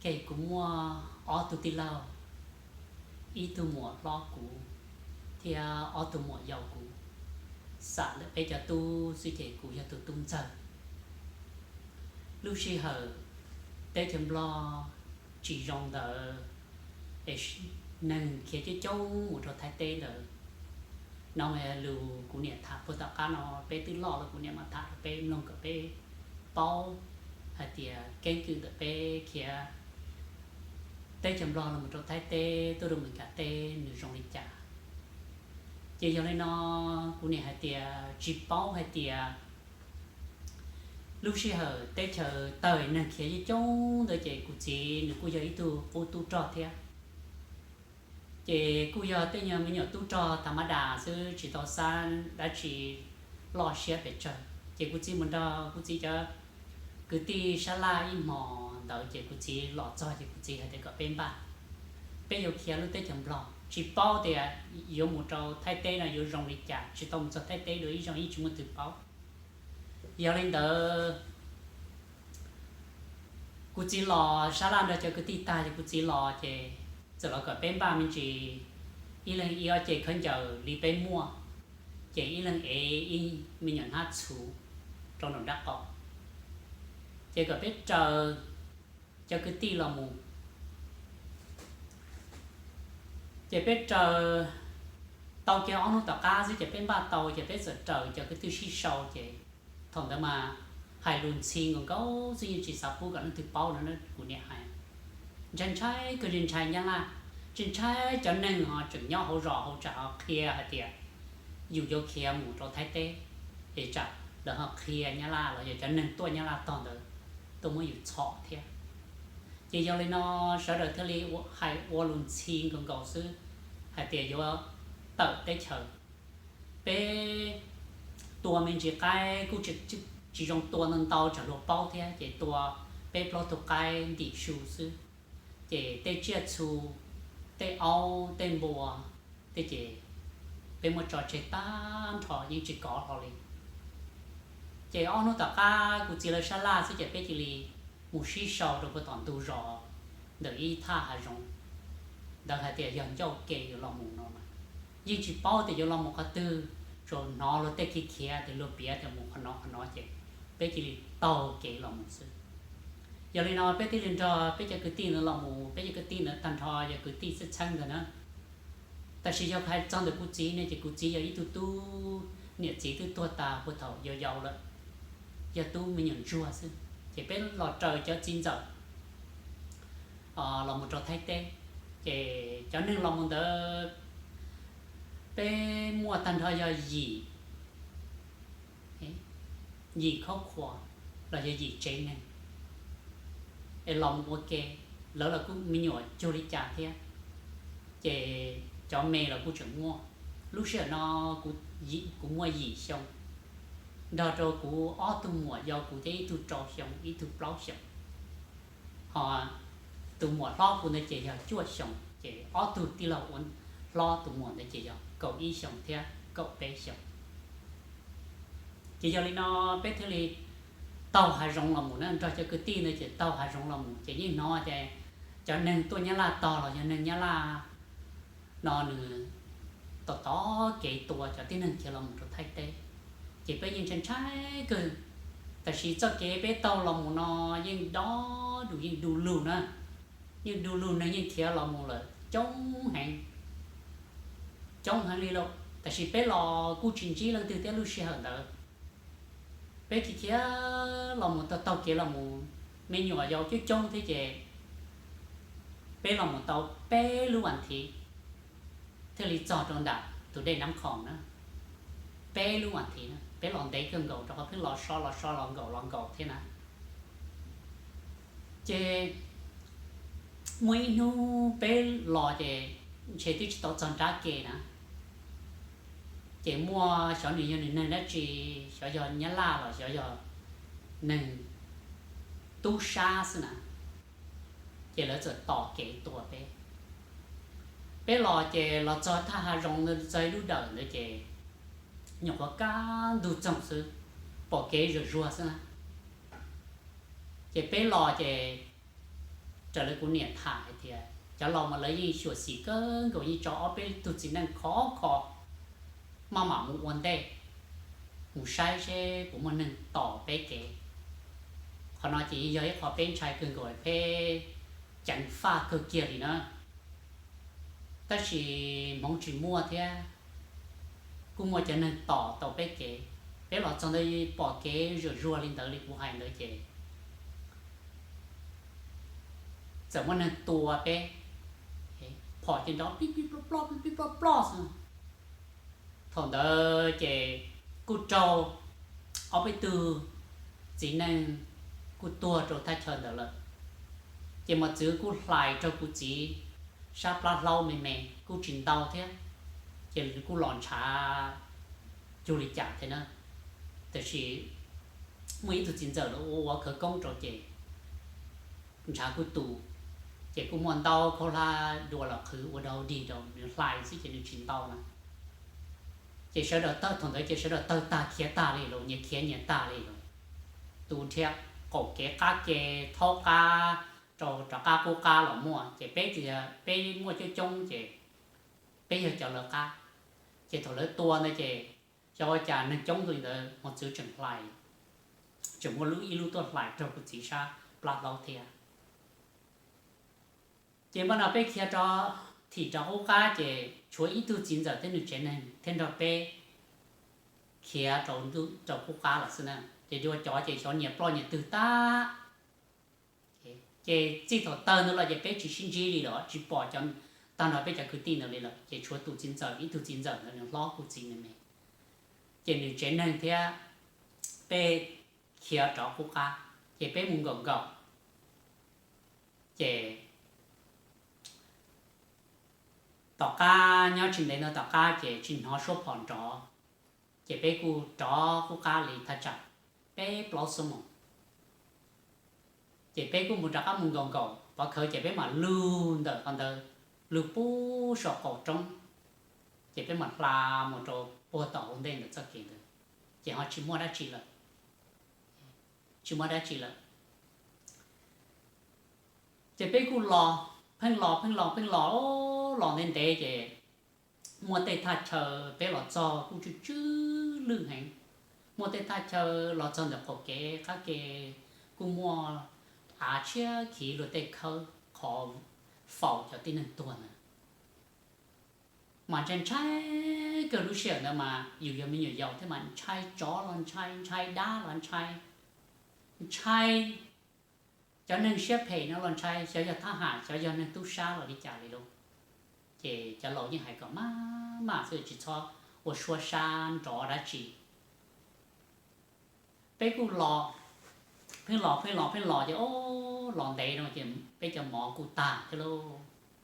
Ces kuv muaj ob tug tij laug, ib tug muam hlob kuv thiab ob tug muam yau kuv. Xam ntawm peb cov tub xwb ces kuv yog tus tub ntxawg. Lub sij hawm teb chaws Nplog tsis zoo ntawd es neeg khiav coob coob mus rau Thaib teb ntawd. No mas yog lus kuv niam tham puag tom qab no, peb twb loj lawm, kuv niam mas tham rau peb mloog kom peb paub hais tias keeb kwm ntawm peb khiav teb chaws Nplog los rau Thaib teb tuaj rau Meskas teb nws zoo li cas. Ces yog li no kuv niam hais tias tsis paub hais tias lub sij hawm teb chaws tawg neeg khiav coob coob ntawd ces kuv txiv nws kuj yog ib tug qub tub rog thiab. Ces kuj yog tej nyuag me nyuam tub rog tham mab das xwb tsis tau xav dab tsi loj siab pes tsawg. Ces kuv txiv mus nrog kuv txiv cov kwv tij sab laj ib hmos ntawd ces kuv txiv los txog ces kuv txiv hais tias kom peb npaj, peb yuav khiav lub teb chaws Nplog, tsis paub tias yuav mus rau Thaib teb no yuav zoo li cas, tsis tau mus txog Thaib teb dua ib zaug yeej tsis muaj twg paub. Yog li ntawd kuv txiv los sab laj nrog cov kwv tij tag ces kuv txiv los ces txawm los kom peb npaj me ntsis, ib leeg ib ob ce khaub ncaws li peb muaj, ces ib leeg ev ib me nyuam hnab txhuv rau nraum nraub qaum, ces kom peb raws cov kwv tij los mus. Ces peb raws tau kiag ob hnub tom qab xwb ces peb npaj tau ces peb txawm raws cov kwv tij sib sau ces thaum ntawd mas hais lus ntxhi nkaus nkaus xwb yeej tsis xav pub kom leej twg paub no na kuv niam hais. Ntshai ntshai kawg, ntshai ntshai Nyab Laj, ntshai ntshai cov neeg ho tseem nyob hauv zos hauv tsam ho qhia hais tias yus yuav khiav mus rau Thaib teb, es tsam lawv ho qhia Nyab Laj los yog cov neeg tuaj Nyab Laj tog ntawd tuaj muab yus txhom thiab. Ces yog li no sawv daws thiaj li hais ua lus ntxhi nkaus nkaus xwb hais tias yuav tawm teb chaws. Peb tua me ntsis qaib kuj tsis zoo tua ntau ntau tsam luag paub thiab ces tua peb plaub tug qaib ntim su xwb. Ces tej tsiaj txhu, tej aub tej npua, tej ces peb muab tso tseg tag nrho yeej tsis kov hlo li. Ces ob hnub tom qab kuv txiv lawv sab laj xwb ces peb cia li mus sib sau rau puag tom ntug zos ntawm ib thaj hav zoov ntawd hais tias yog ncauj ke yuav los mus no mas yeej tsis paub tias yuav los mus qhov twg, tsuas hnov luag tej khiav khiav tias luag piav tias mus qhov no qhov no ces peb cia li taug kev los mus xwb. Yog li no peb thiaj li nrog peb cov kwv tij ntawd los mus, peb cov kwv tij ntawd tag nrho yog kwv tij txheeb txheeb ntawd na. Tab sis yog hais txog ntawm kuv txiv ne ces kuv txiv yog ib tug tub niam txiv twb tuag tas puag thaum yau yau lawm, yog tub me nyuam ntsuag xwb. Ces peb los raws cov txiv ntxawm los mus rau Thaib teb, ces cov neeg los mus ntawd peb muaj tag nrho yog yim, yim khaub khua los yog yim tsev neeg es los mus ua ke, lawv los kuj me nyuam cuag li cas thiab, ces cov me los kuj tseem muaj. Lub sij hawm no kuv muaj yim xyoo, nrog rau kuv ob tug muam yau kuv thiab ib tug rau xyoo ib tug plaub xyoos, ho tus muam hlob kuv ntawd ces yog cuaj xyoos, ces ob tug tij laug ua hlob tus muam ntawd ces yog kaum ib xyoos thiab kaum peb xyoos. Ces yog li no peb thiaj li taug hav zoov los mus na, nrog cov kwv tij ntawd ces taug hav zoov los mus ces yeej hnov tias cov neeg tuaj Nyab Laj tog los yog neeg Nyab Laj no nws tom tom kev tua cov tib neeg khiav los mus rau Thaib teb, ces peb yeej ntshai ntshai kawg. Tab sis txoj kev peb taug los mus no yeej dob dus yeej du lug na, yeej du lug neeg yeej khiav los mus lawm coob heev, coob heev li lauj. Tab sis peb los kuj tsis ntsib leej twg thiab lub sij hawm ntawd. Peb khiav khiav los mus taug taug kev los mus, me nyuam yaus coob coob thiab ces peb los mus tau peb lub vas thiv thiaj li txog rau nram tus dej Nab Khoom na. Peb lub vas thiv na peb los ntev kawg nkaus rau qhov pheej los so los so los nkaum los nkaum thiab na. Ces muaj ib hnub peb los ces ntshe twb tsis tau txog nrab ke na, ces muaj xyov nws yog nws neeg dab tsi, xyov yog Nyab Laj los xyov yog neeg tub sab xwb na, ces lawv txawm tos kev tua peb. Peb los ces los txog thaj hav zoov ntawd txog ib lub dawm ntawd ces nyuam qhuav kaj ntug txoog xwb, pom kev zuag zuag xwb na. Ces peb los ces raws li kuv niam tham hais tias cov laus mas lawv yeej xyuam xim kawg nkaus, yeej tso ob peb tug txiv neej khov kho maj mam mus ua ntej, mus saib seb puas muaj neeg tos peb kev. Qhov no ces yeej yog ib qho peb ntshai kawg nkaus, peb ceev faj kawg kiag li na. Tab sis hmoov tsis muaj thiab, kuj muaj cov neeg tos tau peb kev. Peb los txog ntawd pom kev zuam zuag li ntawd li kuv hais ntawd ces txawm muaj neeg tua peb, phom ces nrov pib pib ploj ploj pib pib ploj ploj xwb. Thaum ntawd ces kuj raug ob peb tug txiv neej kuj tuag rau thaj chaw ntawd lawm. Ces mos txwv kuj hlais raug kuv txiv sab plab hlaub me me, kuj tsis ntau thiab, ces kuj los ntshav cuag li cas thiab na. Tab sis muaj ib tug txiv ntxawm los ua ua khawv koob rau ces ntshav kuj tu, ces kuj muaj ntau khaub hlab dua los qhwv ua dau dig rau nws hlais xwb ces nws tsis ntau na. Ces sawv daws tawg, thaum ntawd ces sawv daws tawg tag khiav tag li lawm, nyias khiav nyias tag li lawm. Tus dhia qaum kev qab ke thaub qab rau rov qab qub qab los muaj, ces peb tias peb muaj coob coob ces peb yog cov lawv qab. Ces thaum lawv tua ntawd ces xyov ua cas neeg coob li ntawd mos txwv tseem hlais, tseem muaj lub ib lub tuaj hlais raug kuv txiv sab plab hlaub thiab. Ces npaj no peb khiav rov, thim rov qub qab ces tshuav ib tug txiv ntxawm thiab nws tsev neeg thiab nrog peb khiav rau qub qab lawm xwb na. Ces dua cov ces xyov nyias ploj nyias twg tag. Ces txij thaum tawg ntawd los ces peb tsis sib ntsib li lawm, tsis pom cov, tag nrho peb cov kwv tij ntawd li lawm, ces tshuav tus txiv ntxawm, ib tug txiv ntxawm ntawd nws hlob kuv txiv ntawd me. Ces nws tsev neeg thiab peb khiav rov qub qab, ces peb mus nkaum nkaum. Ces tom qab nyob tsis ntev ntawd tom qab ces tsis hnov suab phom nrov, ces peb kuj rov qub qab li thaj tsam peb plaub xuab moos. Ces peb kuj mus rov qab mus nkaum nkaum pov khawv ces peb mam lug ntawm qhov ntawd, lug pub saum qaum roob, ces peb mam hla mus rau puag tom hauv ntej ntawm txoj kev ntawd, ces ho tsis muaj dab tsi lawm, tsis muaj dab tsi lawm. Ces peb kuj los, pheej los pheej los pheej los, los ntev ntev ces muaj tej thaj chaw peb los txog kuj tsw tsw lwj heev. Muaj tej thaj chaw los txog ntawm qaum kev qab ke kuj muaj av tshiab khiv luag tej khawb qhov faus cov tib neeg tuag ntawd. Mas ntshai ntshai kawg, lub sij hawm ntawd mas yus yog me nyuam yaus thiab mas ntshai tsov los ntshai, ntshai dab los ntshai, ntshai cov neeg siab phem no los ntshai, xyov yog thab ham xyov yog neeg tub sab los li cas li lauj. Ces cov laus yeej hais kom maj maj xwb, tsis txhob ua suab sab nrov dab tsi. Peb kuj los, pheej los pheej los pheej los ces o, los ntev no ces peb cov mov kuj tag thiab lauj,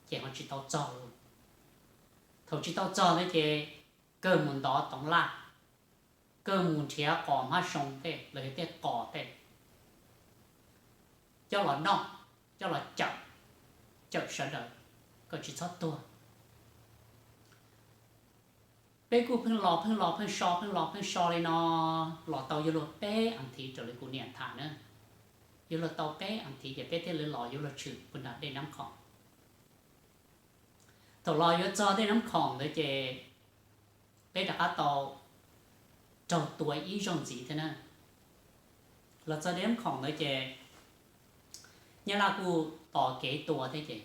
ces ho tsis tau txog lauj. Thaum tsis tau txog ntawd ces kawg mus ntov toov laj, kawg mus nrhiav qos hmab soo tej los yog tej qos tej coj los noj, coj los cawm, cawm sawv daws kom tsis txhob tuag. Peb kuj pheej los pheej los pheej so pheej los pheej so li no, los tau yuav luag peb as thiv raws li kuv niam tham na. Yuav luag tau peb as thiv ces peb thiaj li los yuav luag tshwm puag nram dej Nab Khoom. Thaum los yuav txog dej Nab Khoom ntawd ces peb rov qab tau raug tua ib zaug ntxiv thiab na. Los txog dej Nab Khoom ntawd ces Nyab Laj kuj tos kev tua thiab ces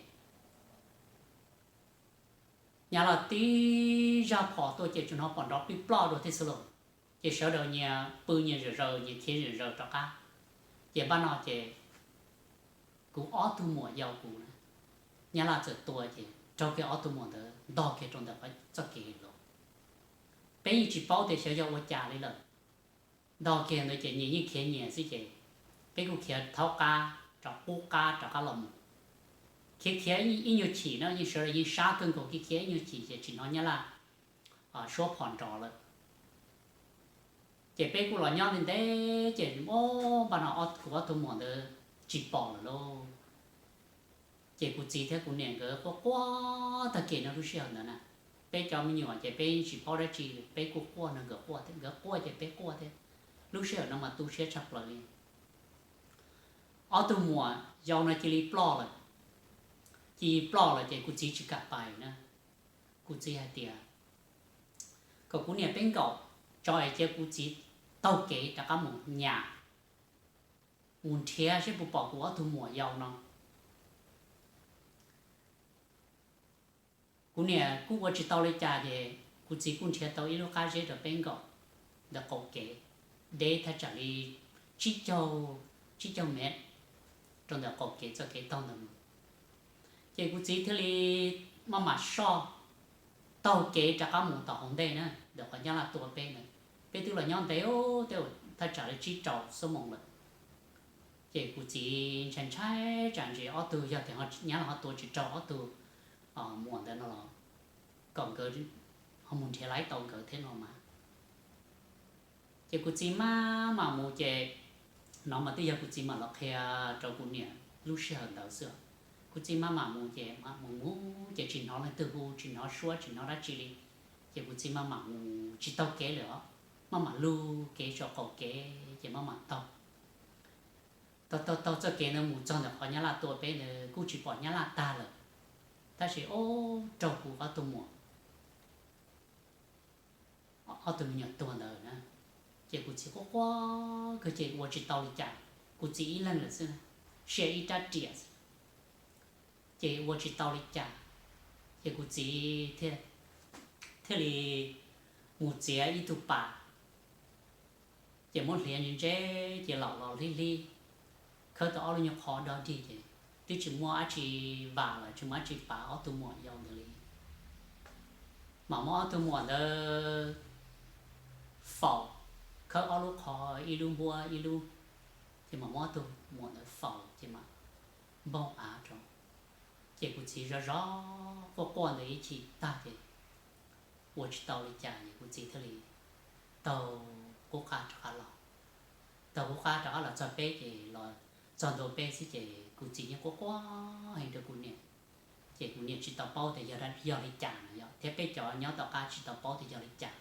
Nyab Laj tib zaj phom tuaj ces tsuas hnov phom nrov plig ploj dua thiab xwb lauj. Ces sawv daws nyias pw nyias zom zaws, nyias khiav zom zaws rov qab. Ces npaj no ces kuv ob tug muam yau kuv na, Nyab Laj txawm tua ces raug kiag ob tug muam ntawd ntog kiag rau ntawm txoj kev lauj. Peb yeej tsis paub tias xyov yog ua cas li lawm, ntog kiag ntawd ces nyias yeej khiav nyias xwb ces peb kuj khiav thaub qab rov qub qab rov qab los mus. Khiav khiav ib nyuag chim na, yeej sawv daws yeej sab kawg nkaus, khiav khiav ib nyuag chim ces tsis hnov Nyab Laj suab phom nrov lawm. Ces peb kuj los nyob ntev ntev ces o, npaj no kuv ob tug muam ntawd tsis pom lawm lauj. Ces kuv txiv thiab kuv niam nkawd quaj quaj tag kis no lub sij hawm ntawd na. Peb cov me nyuam ces peb tsis paub dab tsi, peb kuj quaj nrog nkawd quaj thiab, nkawd quaj ces peb quaj thiab. Lub sij hawm no mas tu siab tshaj plaws li. Ob tug muam yau no cia li ploj lawm. ci ploj lawm ces kuv txiv tsis kam pais na. Kuv txiv hais tias kom kuv niam peb nkaum tso es cia kuv txiv taug kev rov qab mus nyas, mus nrhiav seb puas pom kuv ob tug muam yau no. Kuv niam kuj ua tsis tau li cas ces kuv txiv kuj nrhiav tau ib lub qab zeb rau peb nkaum ntawm qaum kev, deb thaj tsam li tsib caug, tsib caug mev rau ntawm qaum kev txoj kev taug ntawd mus. Ces kuv txiv thiaj li maj mam soj taug kev rov qab mus tom hauv ntej na, ntawm qhov Nyab Laj tua peb ntawd. Peb twb los nyob ntev, tej thaj tsam li tsib rau xuab moos lawm. Ces kuv txiv ntshai ntshai tsam ntsis ob tug yog tias Nyab Laj ho tua tsis raug ob tug muam ntawd no los kom nkawd ho mus nrhiav laib tau nkawd thiab no mas. Ces kuv txiv maj mam mus ces, no mas twb yog kuv txiv mam los qhia rau kuv niam lub sij hawm ntawd xwb. Kuv txiv maj mam mus ces mam mus mus ces tsis hnov leej twg hu, tsis hnov suab, tsis hnov dab tsi li. Ces kuv txiv maj mam mus tsis taug kev lawm os, maj mam lug kev saum qaum kev ces maj mam taug. Taug taug taug txoj kev ntawd mus txog ntawm qhov Nyab Laj tua peb ntawd kuj tsis pom Nyab Laj tag lawm, tab sis ub raug kuv ob tug muam, ob tug me nyuam tuag ntawd na. Ces kuv txiv quaj quaj kawg ces ua tsis tau li cas, kuv txiv ib leeg lawm xwb, sia ib rab riam xwb. Ces ua tsis tau li cas, ces kuv txiv thiaj li mus txiav ib tug pas, ces muab hliav ntse ntse, ces los los hlib hlib, khawb tau ob lub nyuag qhov dog dig ces twb tsis muaj dab tsi vam los tsis muaj dab tsi pav ob tug muam yau ntawd li. Mas muab ob tug muam ntawd faus, khawb ob lub qhov ib lub npuab ib lub, ces mas muab ob tug muam ntawd faus ces mas npog av rau. Ces kuv txiv zov zov quaj quaj ntawd ib chim tag ces ua tsis tau li cas ces kuv txiv thiaj li taug qub qab rov qab los. Taug qub qab rov qab los txog peb ces los txog ntua peb xwb ces kuv txiv yeej quaj quaj heev rau kuv niam. Ces kuv niam tsis tau paub tias yog, yog li cas no yog thiab peb cov nyob tom qab tsis tau paub tias yog li cas.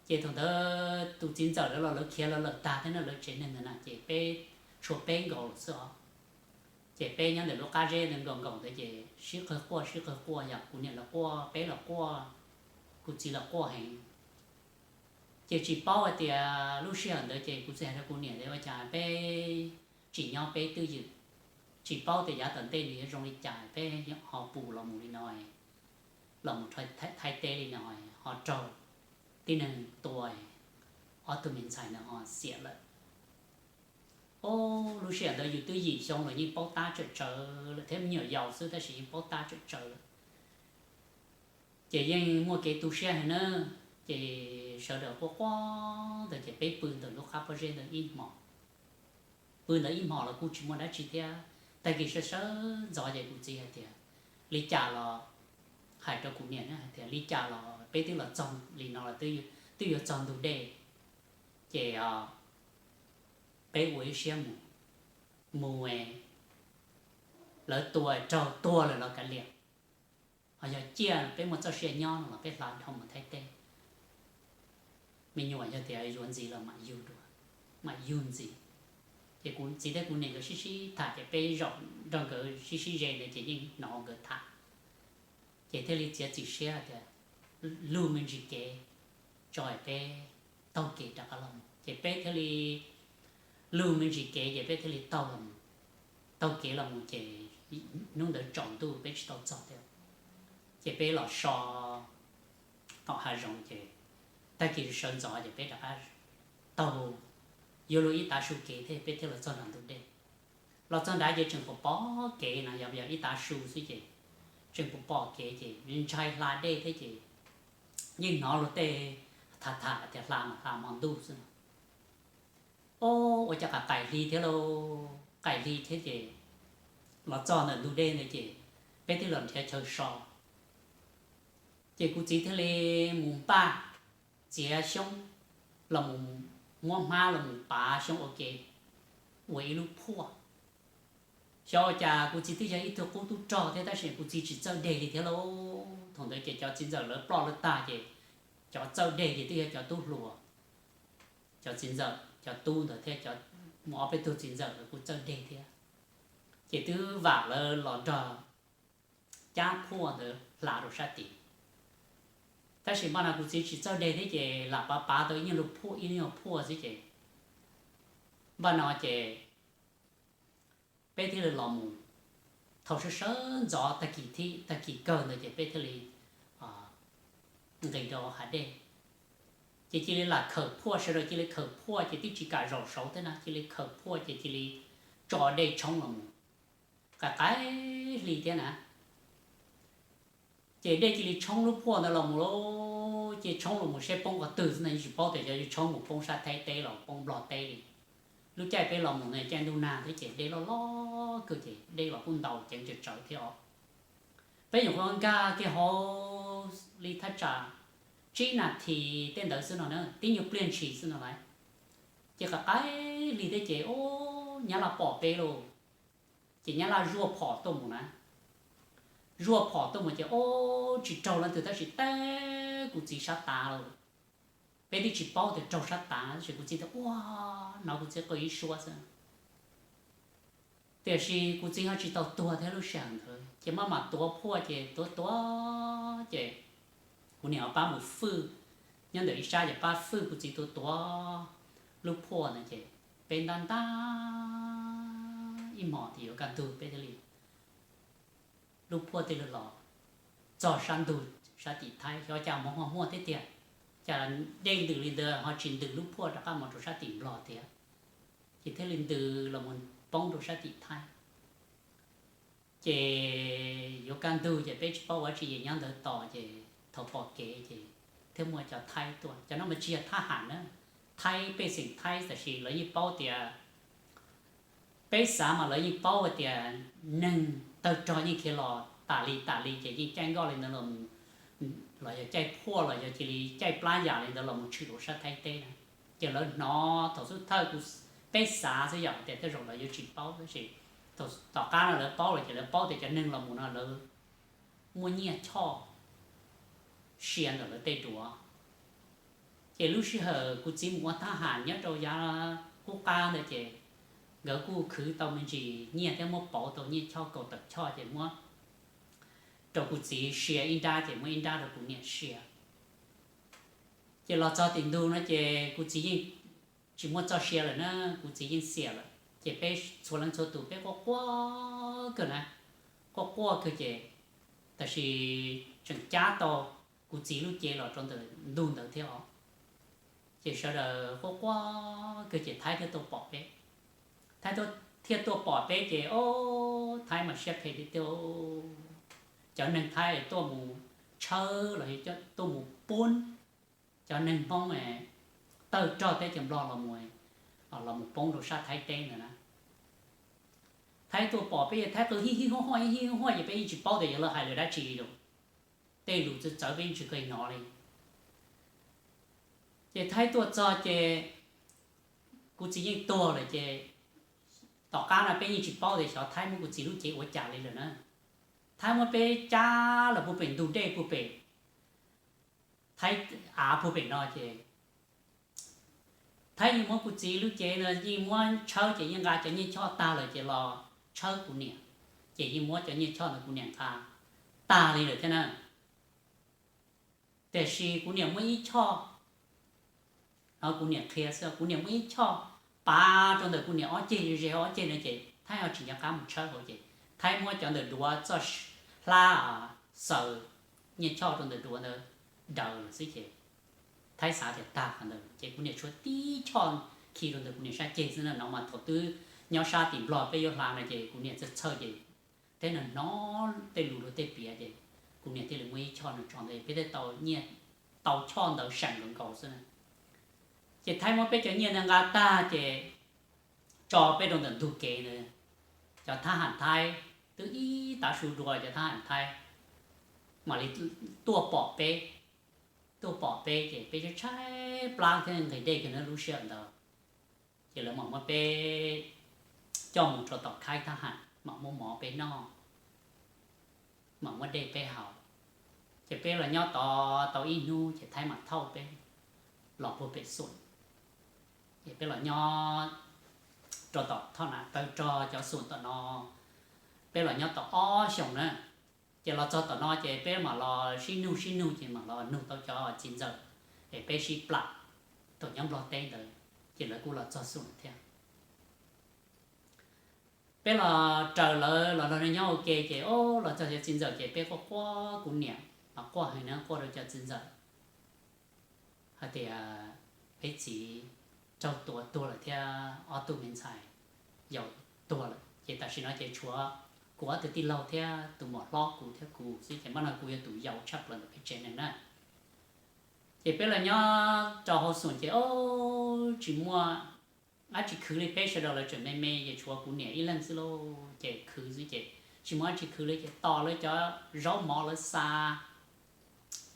Ces thaum ntawd tus txiv ntxawm lawv los lawv khiav lawv lawm tag thiab na, lawv tsev neeg ntawd na ces peb tshuav peb nkaus lawm xwb os. Ces peb nyob ntawm lub qab zeb ntawd nkaus nkaus ntawd ces sib qawg quaj sib qawg quaj, yog kuv niam los quaj, peb los quaj, kuv txiv los quaj heev. Ces tsis paub hais tias lub sij hawm ntawd ces kuv txiv hais rau kuv niam tias ua cas peb tsis nyob peb twj ywm, tsis paub tias yav tom ntej nws yuav zoo li cas, peb ho pus los mus li no, los mus Thaib teb li no, ho raug tib neeg tua, ob tug me ntxhais ntawd ho xiam lawm. Ob, lub sij hawm ntawd yus twb yim xyoo los yeej paub tab tsawm tsawv lawm thiab, me nyuam yaus xwb tab sis yeej paub tab tsawm tsawv lawm. Ces yeej muaj kev tu siab heev na. Ces sawv daws quaj quaj ntawd ces peb pw ntawm lub qab pob zeb ntawd ib hmos. Pw ntawd ib hmos los kuj tsis muaj dab tsi thiab. Tag kis sawv sawv ntxov ces kuv txiv hais tias, li cas los, hais rau kuv niam hais tias li cas los peb twb los txog li no los twb yuav txog ntug dej, ces peb ua ib siab mus, mus, lawv tua raug tuag lawm los kav liam, ho yog ciaj peb muaj txoj sia nyob no los peb hla dhau mus Thaib teb. Me nyuam yog tias yuav ntxiv los mam yug dua, mam yug ntxiv. Ces kuv txiv thiab kuv niam nkawd sib sib tham ces peb zaum nrog nkawd sib sib ze ntawd ces yeej hnov nkawd tham. Ces thiaj li txiav txim siab tias lug me ntsis kev tso peb taug kev rov qab los mus. Ces peb thiaj li lug me ntsis kev ces peb thiaj li taug los mus. Taug kev los mus ces hnub ntawd tsaus ntuj peb tsis tau txog thiab. Ces peb los so tom hav zoov ces tag kis sawv ntxov ces peb rov qab taug, yuav luag ib tav su kev thiab peb thiaj los txog nram ntug dej. Los txog nrad ces tseem pom pom kev no, yog ib tav su xwb ces tseem pom pom kev ces ntshai hla dej thiab ces yeej hnov luag tej tham tham tias hla mas hla hmo ntuj xwb no. Ob, ua cas qaim hli thiab lauj, qaim hli thiab ces los txog ntawm ntug dej ntawd ces peb thiaj los nrhiav chaw so. Ces kuv txiv thiaj li mus npaj txiav xyoob los mus, muab hmab los mus pav xyoob ua ke ua ib lub phuaj. Xyov ua cas kuv txiv twb yog ib tug qub tub rog thiab tab sis kuv txiv tsis txawj deg li thiab lauj. Thaum ntawd ces cov txiv ntxawm lawv ploj lawv tag ces cov txawj deg ces twb yog cov tub hluas, cov txiv ntxawm cov tub ntawd thiab cov, mus ob peb tug txiv ntxawm lawv kuj txawj deg thiab. Ces twb vam lawv los nrog cab phuaj ntawd hla rau sab tid. Tab sis npaj no kuv txiv tsis txawj de thiab ces lam pav pav tau ib nyuag lub phuaj ib nyuag phuaj xwb ces npaj no ces peb thiaj li los mus. Thaum sawv sawv ntxov tag kis thib tag kis kawg ntawd ces peb thiaj li nqis rau hav dej. Ces cia li lam khawm phuaj, sawv daws cia li khawm phuaj ces twb tsis kam zaum saud thiab na, cia li khawm phuaj ces cia li tso dej tshoob los mus. Qaim qaim hli thiab na, ces dej cia li tshoob lub phuaj ntawd los mus lauj, ces tshoob los mus seb poob qhov twg xwb na, yeej tsis paub tias yog yuav tshoob mus poob sab Thaib teb los poob Nplog teb li. Lub caij peb los mus na caij ntuj nag thiab ces dej loj loj kawg ces dej los kuj ntaus ceev tsawv tsawv thiab os. Peb nyuam qhuav nkag kiag hauv li thaj tsam tsib nas this tej ntawd xwb no na, tib nyuag pliag ntshis xwb no lauj, ces qaim qaim hli thiab ces o, nyab laj pom peb lauj. Ces nyab laj zuaj phom tuaj mus na, zuaj phom tuaj mus ces o, tsis raug leej twg tab sis teb kuv txiv sab tav lauj. Peb twb tsis paub tias raug sab tav tab sis kuv txiv tias ua, hnov kuv txiv qw ib suab xwb. Tiam sis kuv txiv ho tsis tau tuag thiab lub sij hawm ntawd ces maj mam tuav phuaj ces tuav tuav ces kuv niam ho pab mus fwj, nyob ntawm ib sab ces pab fwj kuv txiv tuav tuav lub phuaj ntawd ces peb ntab ntab ib hmos tias yuav kaj ntug peb thiaj li lub phuaj thiaj li los txog sab ntug sab tim Thaib, xyov cas hmoov ho muaj thiab tiag, cas dej ntws li ntawd ho tsis ntws lub phuaj rov qab mus rau sab tim Nplog tiag, ces thiaj li ntws los mus poob rau sab tim Thaib. Ces yuav kaj ntug ces peb tsis paub ua tsi ces nyob ntawd tos ces thaum pom kev ces thiaj muaj cov Thaib tuaj, cov no mas tsis yog thab ham na, Thaib pej xeem Thaib tab sis lawv yeej paub tias, peb xav mas lawv yeej paub hais tias neeg tawg rog yeej khiav los tas li tas li ces yeej caij nkoj li ntawd los, los yog caij phuaj los yog cia li caij plab yam li ntawd los mus tshwm rau sab Thaib teb na. Ces lawv hnov thaum xub thawj kuv, peb xav xwb yom tias tej zaum lawv yuav tsis paub tab sis tom qab no lawv paub lawm ces lawv paub tias cov neeg los mus no lawv muaj nyiaj choj sia ntawm lawv tej duav. Ces lub sij hawm kuv txiv mus ua thab ham nyob rau yav qub qab ntawd ces nkawd kuj khwv tau me ntsis nyiaj thiab muab pauv tau nyiaj choj kaum tawm choj ces muab rau kuv txiv sia ib nrab ces muab ib nrab rau kuv niam sia. Ces los txog tim ntug no ces kuv txiv yeej tsis muaj txoj sia lawm na, kuv txiv yeej xiam lawm ces peb txhua leej txhua tus peb quaj quaj kawg na, quaj quaj kawg ces tab sis tseem cab tau kuv txiv lub cev los rau ntawm ntug ntawd thiab os. Ces sawv daws quaj quaj kawg ces Thaib thiaj tuaj pom peb. Thaib thiaj tuaj pom peb ces o, Thaib mas siab phem tiag tiag, cov neeg Thaib tuaj mus tshawb los yog tuaj mus pub cov neeg Hmoob tawg rog teb chaws Nplog los, los mus poob rau sab Thaib teb ntawd na. Thaib tuaj pom peb, Thaib qw hij hij huaj huaj hij hij huaj huaj ces peb yeej tsis paub tias yog lawv hais lus dab tsi li lawm. Tej lus txawv txawv peb yeej tsis kheev hnov li. Ces Thaib tuaj txog ces kuv txiv yeej tuag lawm ces tom qab no peb yeej tsis paub tias xyov Thaib muab kuv txiv lub cev ua cas li lawm na. Thaib muab peb cab los puag pem ntug dej puag pem Thaib, av puag pem no ces Thaib yeej muab kuv txiv lub cev no yeej muab tshawb ces yeej nqa cov nyiaj choj tag lawm ces los tshawb kuv niam, ces yeej muab cov nyiaj choj ntawd kuv niam nqa tag li lawm thiab na. Tiam sis kuv niam muab ib choj, no kuv niam qhia xwb, kuv niam muab ib choj pav rau ntawm kuv niam ob ceg ze ob ceg no ces Thaib ho tsis nco qab mus tshawb hauv ces Thaib muab cov ntawm duav txoj hlab xaws nyiaj choj rau ntawm duav ntawd daws lawm xwb ces Thaib xav tias tag qhov ntawd ces kuv niam tshuav tib choj khi rau ntawm kuv niam sab ceg xwb na. No mas thaum twb nyob sab tim Nplog peb yuav hla no ces kuv niam txawj txhawj ces thiab nws hnov tej lus luag tej piav ces kuv niam thiaj li muab ib choj no tso ntawd peb thiaj tau nyiaj, tau choj ntawd seem nkaus nkaus xwb na. Ces Thaib muab peb cov nyiaj ntawd nqa tag ces tso peb rau ntawm ntug kev ntawd, cov thab ham Thaib twb ib tav su dua cov thab ham Thaib mam li tuaj pom peb, tuaj pom peb ces peb tshaib tshaib plab thiab nqhis dej kawg na lub sij hawm ntawd. Ces lawv mam muab peb coj mus rau tom khaib thab ham mam muab mov peb noj, mam muab dej peb haus. Ces peb los nyob tod tau ib hnub ces Thaib mam thauj peb los puag pem Xuam. Ces peb los nyob rau tom thoj nam tawg rog cov Xuam tom no, peb los nyob tau ob xyoos na. Ces los txog tom no ces peb mam los sib nug sib nug ces mam los nug tau cov txiv ntxawm es peb sib plam thaum nyob Nplog teb ntawd, ces lawv kuj los txog Xoom thiab. Peb los raws lawv los nrog nyob ua ke ces o, los txog cov txiv ntxawm ces peb quaj quaj, kuv niam los quaj heev na, quaj rau cov txiv ntxawm hais tias peb txiv raug tua tuag lawm thiab ob tug me ntxhais yau tuag lawm, ces tam sim no ces tshuav kuv ob tug tij laug thiab tus muam hlob kuv thiab kuv xwb, ces npaj no kuv yog tus yau tshaj plaws ntawm peb tsev neeg na. Ces peb los nyob rau hauv Xoom ces o, tsis muaj dab tsi khwv li, peb sawv daws lawv tseem me me ces tshuav kuv niam ib leeg xwb lauj, ces khwv xwb ces tsis muaj dab tsi khwv li ces tos lawv cov zaub mov lawv xa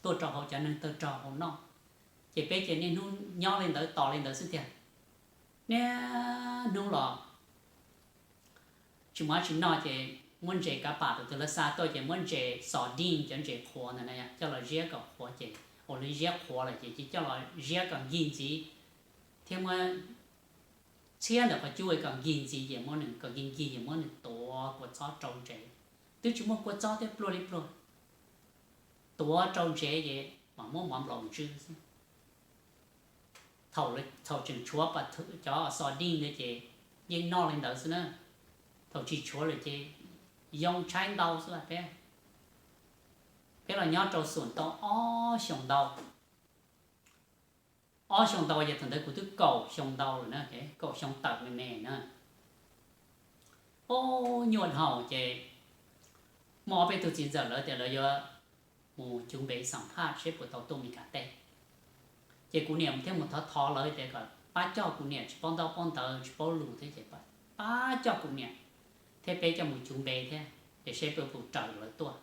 tuaj rau hauv cov neeg taw rog hauv noj, ces peb ces niaj hnub nyob li ntawd tos li ntawd xwb tiag. Niaj hnub los tsis muaj dab tsi noj ces muab ntses kav pam, thaum twg lawv xa tuaj ces muab ntses sardine, cov ntses qhuav ntawd na coj los ziab kom qhuav ces, ua li ziab qhuav lawm ces coj los ziab kom nkig ntxiv thiab muab txhiab ntawm qhov cub kom nkig ntxiv ces muab nws kom nkig nkig ces muab nws tuav kua txob rau ntsev. Twb tsis muaj kua txob thiab pluag li pluag, tuav rau ntsev ces mam muab mov nplaum ntsw xwb. Thaum tseem tshuav cov sardine ntawd ces yeej noj li ntawd xwb na, thaum tsis tshuav lawm ces yoo tshaib ntau xwb peb. Peb los nyob rau Xoom tau ob xyoos ntau. Ob xyoos ntau ces thaum ntawd kuv twb kaum xyoo ntau lawm na, kaum xyoo tawm me me na. Ob nyuaj dhau ces muaj ob peb tug txiv ntxawm lawv tias lawv yuav mus cuv npe xam phaj seb puas tau tuaj Meskas teb. Ces kuv niam thiaj mus thov thov lawv tias kom pab coj kuv niam, tsis paub ntaub paub ntawv tsis paub lus thiab ces pab coj kuv niam thiab peb coj mus cuv npe thiab ces seb puas raws lawv tuaj.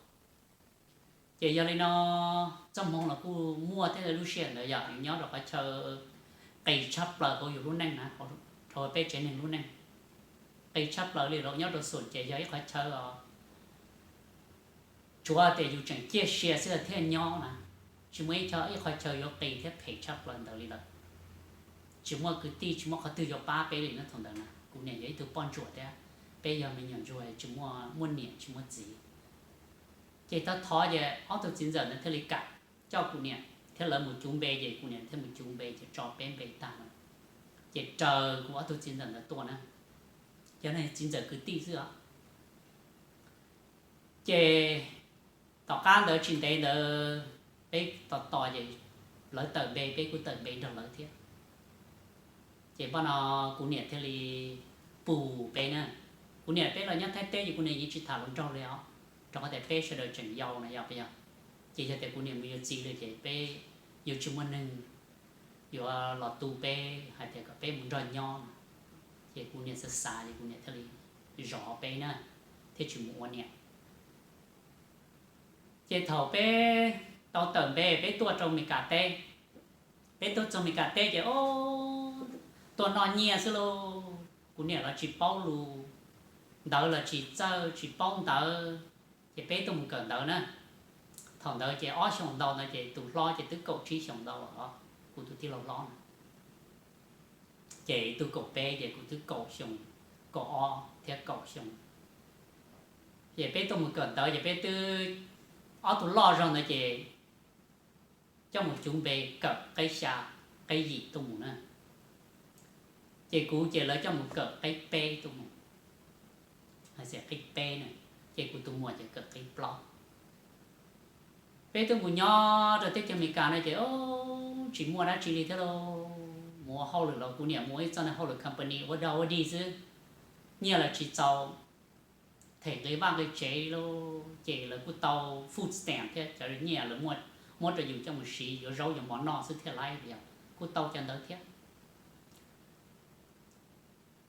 Ces yog li no, txoj hmoo los kuj muaj thiab, lub sij hawm ntawd yog yus nyob rau qhov chaw qis tshaj plaws hauv yus lub neej na, rau peb tsev neeg lub neej qis tshaj plaws li. Los nyob rau Xoom ces yog ib qhov chaw os, tsuav tias yus tseem ciaj sia xwb thiaj nyob na, tsis muaj ib qhov chaw yuav qis thiab phem tshaj plaws ntawd li lawm. Tsis muaj kwv tij tsis muaj qhov twg yuav pab peb li na thaum ntawd na. Kuv niam yog ib tug poj ntsuam thiab peb yog me nyuam ntsuag tsis muaj, muaj niam tsis muaj txiv. Ces thov thov ces ob tug txiv ntxawm ntawd thiaj li kam coj kuv niam thiab lawv mus cuv npe, ces kuv niam thiaj mus cuv npe ces tso peb npe tag lawm. Ces raws kuv ob tug txiv ntxawm ntawd tuaj na, cov txiv ntxawm kwv tij xwb os. Ces tom qab ntawd tsis ntev ntawd peb tos tos ces lawv tawm npe peb kuj tawm npe nrog lawv thiab. Ces npaj no kuv niam thiaj li pus peb na. Kuv niam peb los nyob Thaib teb ces kuv niam yeej tsis tham hluas nraug li os, rau qhov tias peb sawv daws tseem yau na yog puas yog. Ces yog tias kuv niam mus yuav txiv lawm ces peb yuav tsis muaj neeg yuav los tu peb hais tias kom peb mus nrog nyob no. Ces kuv niam xav xav ces kuv niam thiaj li zov peb na, thiaj tsis mus ua niam. Ces thaum peb tau tawm npe peb tuaj rau Meskas teb, peb tuaj txog Meskas teb ces o, tuaj noj nyiaj xwb lauj. Kuv niam los tsis paub lus, ntawv los tsis txawj tsis paub ntawv, ces peb tuaj mus kawm ntawv na. Thaum ntawd ces ob xyoos ntau ntawd ces tus hlob ces twb kaum tsib xyoos ntau lawm, kuv tus tij laug hlob na. Ces tus kaum peb ces kuv twb kaum xyoo, kaum ob thiab kaum xyoo. Ces peb tuaj mus kawm ntawv ces peb twb, ob tug loj zog ntawd ces coj mus cuv npe kawm qeb xya, qeb yim tuaj mus na. Ces kuv ces lawv coj mus kawm qeb peb tuaj mus, qeb peb na, ces kuv tus muam ces kawm qeb plaub. Peb twb mus nyob rau teb chaws Amelikas no ces tsis muaj dab tsi li thiab lauj. Mus ua hauj lwm los kuv niam mus ua ib txoj hauj lwm company ua dog ua dig xwb, nyiaj los tsis txaus them nqi vaj nqi tsev lauj, ces lawv kuj tau food stamp thiab, cov nyiaj lawv muab rau yus coj mus siv yuav zaub yuav mov noj xwb thiaj laib, kuj tau cov ntawd thiab.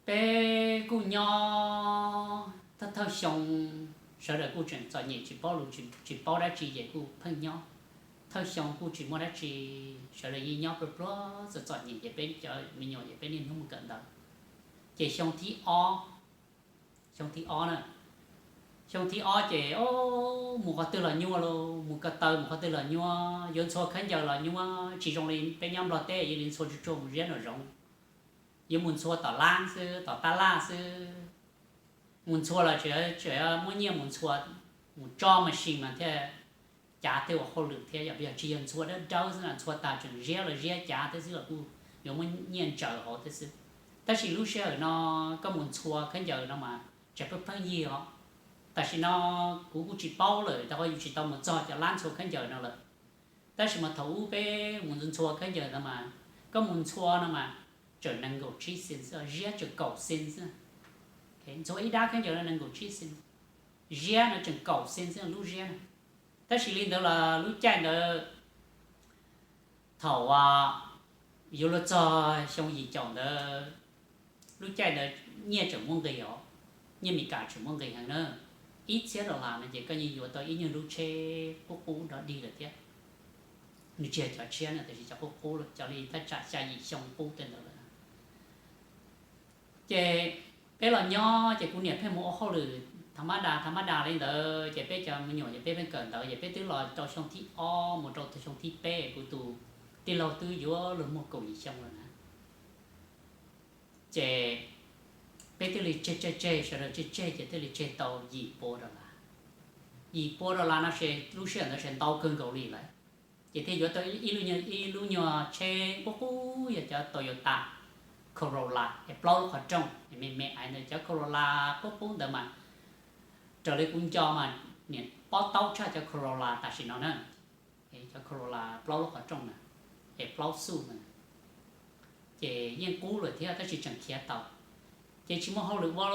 Peb kuj nyob thawj thawj xyoo, sawv daws kuj tseem txom nyem tsis paub lus tsis paub dab tsi ces kuj pheej nyob. Thawj xyoo kuj tsis muaj dab tsi, sawv daws yeej nyob pluag pluag txom txom nyem ces peb cov me nyuam ces peb niaj hnub mus kawm ntawv. Ces xyoo thib ob, xyoo thib ob na, xyoo thib ob ces mus qhov twg los nyuaj lauj, mus ko taw mus qhov twg los nyuaj, yuav ntxhua khaub ncaws los nyuaj, tsis zoo li peb nyob Nplog teb yeej li ntxhua tsuag tsuag mus ziab nraum zoov. Yuav mus ntxhua tom lab xwb, tom tab laj xwb. Mus ntxhua los tseem muab nyiaj mus ntxhua, mus tso machine mas thiaj cav tej ua hauj lwm thiab, yog tsis yog ntxhua dawb dawb xwb na, ntxhua tag tseem ziab los ziab cav thiab xwb los kuj yuav muab nyiaj ntsaws hauv thiab xwb. Tab sis lub sij hawm no koj mus ntxhua khaub ncaws no mas tseem pheej pheej yig os. Tam sim no kuv kuj tsis paub lawm, rau qhov yus tsis tau mus txog cov lab ntxhua khaub ncaws no lawm. Tab sis mas thaum ub peb mus ntxhua khaub ncaws no mas, koj mus ntxhua no mas tseem nees nkaum tsib xees xwb, ziab tseem kaum xees xwb. Ntxhua ib dab khaub ncaws no nees nkaum tsib xees, ziab no tseem kaum xees xwb lub ziab na. Tab sis li ntawd los lub caij ntawd thaum yuav luag txog xyoo yim caum ntawd, lub caij ntawd nyiaj tseem muaj nqis os, nyiaj Mes Kas tseem muaj nqis heev na. Ib txhiab dollar no ces koj yeej yuav tau ib nyuag lub tsheb qub qub dog dig lawm thiab. Nws tsis yog cov tshiab na, tiam sis cov qub qub, cov li thaj tsam xya yim xyoo qub tej ntawd lawm. Ces peb los nyob ces kuv niam pheej mus ua hauj lwm tha mab das tha mab das li ntawd, ces peb cov me nyuam ces peb pheej kawm ntawv, ces peb twb los rau xyoo thib ob mus rau xyoo thib peb, kuv tus tij laug twb yuav luag muaj kaum yim xyoo lawm na. Ces peb thiaj li tseg tseg tseg, sawv daws tseg tseg ces thiaj li tseg tau yim pua dollar. Yim pua dollar no ces lub sij hawm ntawd ces ntau kawg nkaus li lawm. Ces thiaj yuav tau ib lub nyuag tsheb qub qub, yog cov Toyota Corolla es plaub lub qhov rooj me me ntawd. Cov Corolla qub qub ntawd mas raws li kuv nco mas nim pob taub tshaj cov Corolla tam sim no na. Cov Corolla plaub lub qhov rooj na, es plaub xuj na, ces yeej qub lawm thiab tab sis tseem khiav tau. Ces tsis muaj hauj lwm ua,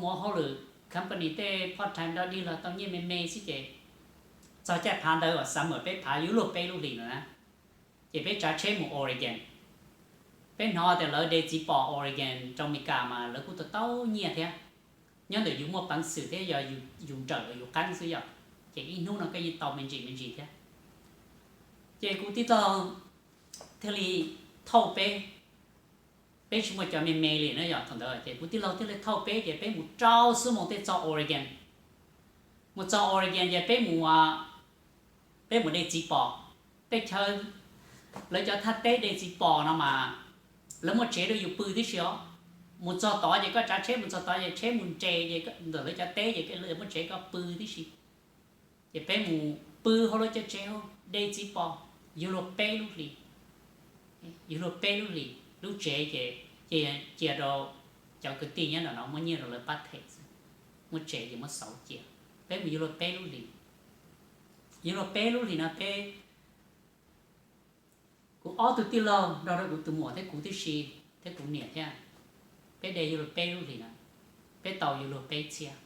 mus ua hauj lwm company tej part time dog dig los tau nyiaj me me xwb ces txog caij phav ntawd uas summer peb phav yuav luag peb lub hlis no na, ces peb tsav tsheb mus Oregon. Peb hnov tias lawv de txiv pos Oregon rau Mes Kas mas lawv kuj tau tau nyiaj thiab. Nyob ntawm yus muaj peev xwm thiab yog yus nrawm los yus qeeb xwb yom, ces ib hnub no koj yeej tau me ntsis me ntsis thiab. Ces kuv tij laug thiaj li thauj peb, peb tsis muaj cov me me li na yom, thaum ntawd ces kuv tij laug thiaj li thauj peb ces peb mus rau xub moos tej txog Oregon. Mus txog Oregon ces peb mus, peb mus de txiv pos. Tej chaw lawv cov thaj teb de txiv pos no mas lawv muaj tsev rau yus pw tib si os. Mus txog tod ces koj tsav tsheb mus txog tod ces tsheb mus nres ces ntawm lawv cov teb ces lawv muaj tsev koj pw tib si. Ces peb mus pw hauv lawv cov tsev de txiv pos, yuav luag peb lub hlis. Yuav luag peb lub hlis, lub tsev ces cia rau cov kwv tij nyob nram no muab nyiaj rau lawv pab them xwb, muab tsev ces muab xauv cia. Peb mus yuav luag peb lub hlis. Yuav luag peb lub hlis no peb, kuv ob tug tij laug nrog rau kuv tus muam thiab kuv tib si, thiab kuv niam thiab, peb de yuav luag peb lub hlis na, peb tau yuav luag peb txhiab.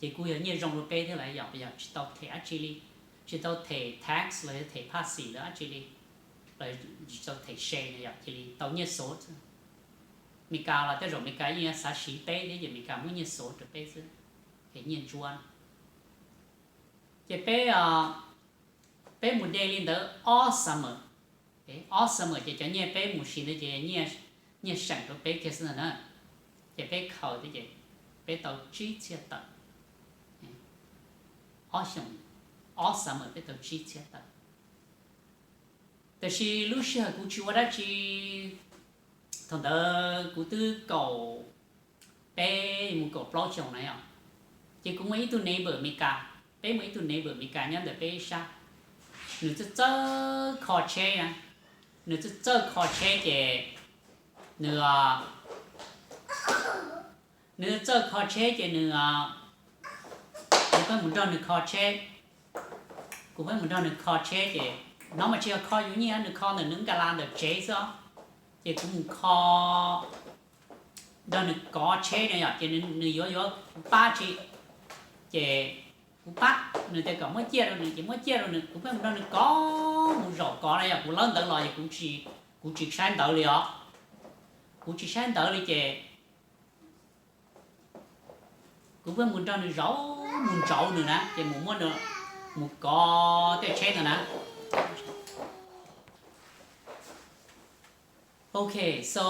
Ces kuj yog nyiaj zoo rau peb thiab lawm yom, yog tsis tau them dab tsi li, tsis tau them tax los yog them phaj xim lawm dab tsi li, los tsis tau them se no yom, cia li tau nyiaj xov xwb. Mes Kas los tej zaum Mes Kas yeej yuav xav siv peb thiab ces Mes Kas muab nyiaj xov rau peb xwb, es nyiaj ntsuab. Ces peb, peb mus de li ntawd ob summer, ob summer ces cov nyiaj peb mus siv ntawd ces nyiaj seem rau peb kiag xwb ntag na. Ces peb khaws thiab ces peb tau tsib txhiab tawm. Ob xyoos, ob summer peb tau tsib txhiab tawm. Tiam sis lub sij hawm kuv tsis ua dab tsi, thaum ntawd kuv twb kaum peb mus kaum plaub xyoos na yom. Ces kuv muaj ib tug neighbor Mes Kas, peb muaj ib tug neighbor Mes Kas nyob ntawm peb ib sab. Nws txawj txawj kho tsheb na, nws txawj txawj kho tsheb ces nws, nws txawj kho tsheb ces nws, kuv pheej mus nrog nws kho tsheb. Kuv pheej mus nrog nws kho tsheb ces no mas tsis yog kho yus nyiaj, nws kho ntawm nws nkas las ntawm tsev xwb. Ces kuv mus kho nrog nws kov tsheb na yom, ces nws yuav yuav kuv pab tsis, ces kuv pab nws tias kom muab ciaj rau nws ces muab ciaj rau nws, kuv pheej mus nrog nws kov mus zaum kov na yom, kuv lawb ntawv los es kuv tsis saib ntawv li os. Kuv tsis saib ntawv li ces kuv pheej mus nrog nws zaum mus ntsauv nws na, ces mus muab, mus kov tej tsheb ntawd na. Ok, so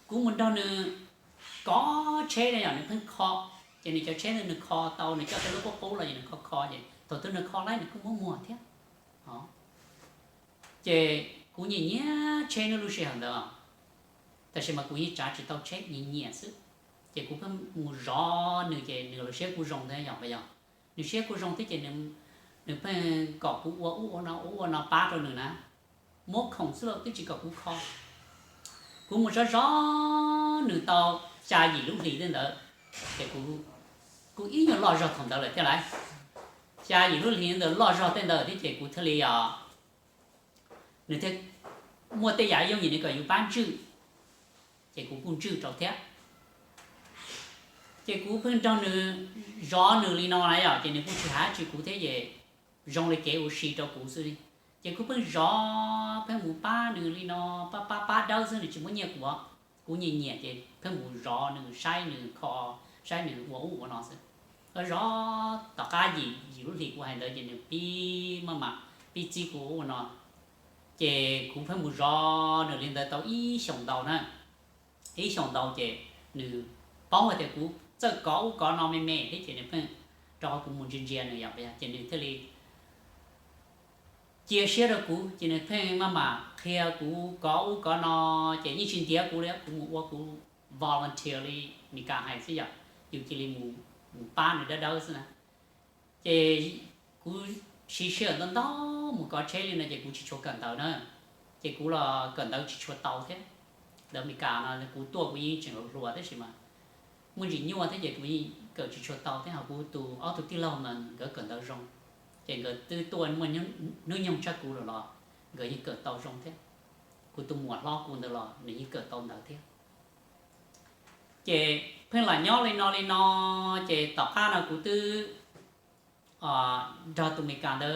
kuv mus nrog nws kov tsheb na yom, nws pheej kho, ces nws cov tsheb ntawd nws kho tau, nws coj tej lub qub qub los ces nws kho kho ces thaum twg nws kho laib nws kuj muab muag thiab. Ces kuv nyiam nyiam tsheb nyob lub sij hawm ntawd, tab sis mas kuv yeej tsav tsis tau tsheb, nyiam nyiam xwb. Ces kuv pheej mus zov nws ces nws los siab kuv zoo thiab yog puas yog? Nws siab kuv zoo thiab ces nws pheej kom kuv ua ub ua no ua ub ua no pab rau nws na. Muab khoom xwb los twb tsis kom kuv kho. Kuv mus zov zov nws tau xya yim lub hlis tej ntawd, ces kuv ib nyuag loj zog thaum ntawd lawm thiab lauj. Xya yim lub hlis ntawd loj zog tej ntawd thiab ces kuv thiaj li, nws thiaj muaj tej yam yooj yim nws kom yus pab ntswj, ces kuv kuj ntswj rau thiab. Ces kuv pheej nrog nws zov nws li no na yom, ces nws kuj tsis hais tsis kuv thiab ces zoo li kev ua si rau kuv xwb. Ces kuv pheej zov pheej mus pab nws li no, pab pab pab dawb xwb, nws tsis muab nyiaj kuv. Kuv nyiam nyiam ces pheej mus zov nws, saib nws kho, saib nws ua ub ua no xwb. Zov tom qab yim yim lub hlis kuv hais ntawd ces nws pib maj mam pib txib kuv ua ub ua no. Ces kuv pheej mus zov nws li ntawd tau ib xyoos ntau na. Ib xyoos ntau ces nws paub hais tias kuv txawj kov ub kov no me me thiab ces nws pheej rau qhov kuv mus ntsia ntsia nws yom, ces nws thiaj li cia siab rau kuv, ces nws pheej maj mam qhia kuv kov ub kov no, ces yeej tsis ntiav kuv li, kuv mus ua kuv volunteer li Meskas hais xwb yom, yus cia li mus pab nws dawb dawb xwb na. Ces kuv siv sij hawm ntau ntau mus kov tsheb li no ces kuv tsis tshua kawm ntawv na, ces kuv los kawm ntawv tsis tshua tau thiab. Ntawv Meskas no kuv tuaj kuv yeej tseem hluas hluas tab sis mas muaj ntsis nyuaj thiab ces kuv yeej kawm tsis tshua tau thiab, ho kuv tus ob tug tij laug mas nkawd kawm ntawv zoo, ces nkawd twb tuaj muaj hnub nyoog tshaj kuv lawm los nkawd yeej kawm tau zoo thiab. Kuv tus muam hlob kuv ntawd los nws yeej kawm tau ntawv thiab. Ces pheej lam nyob li no li no, ces tom qab no kuv twb nrog tus Meskas ntawd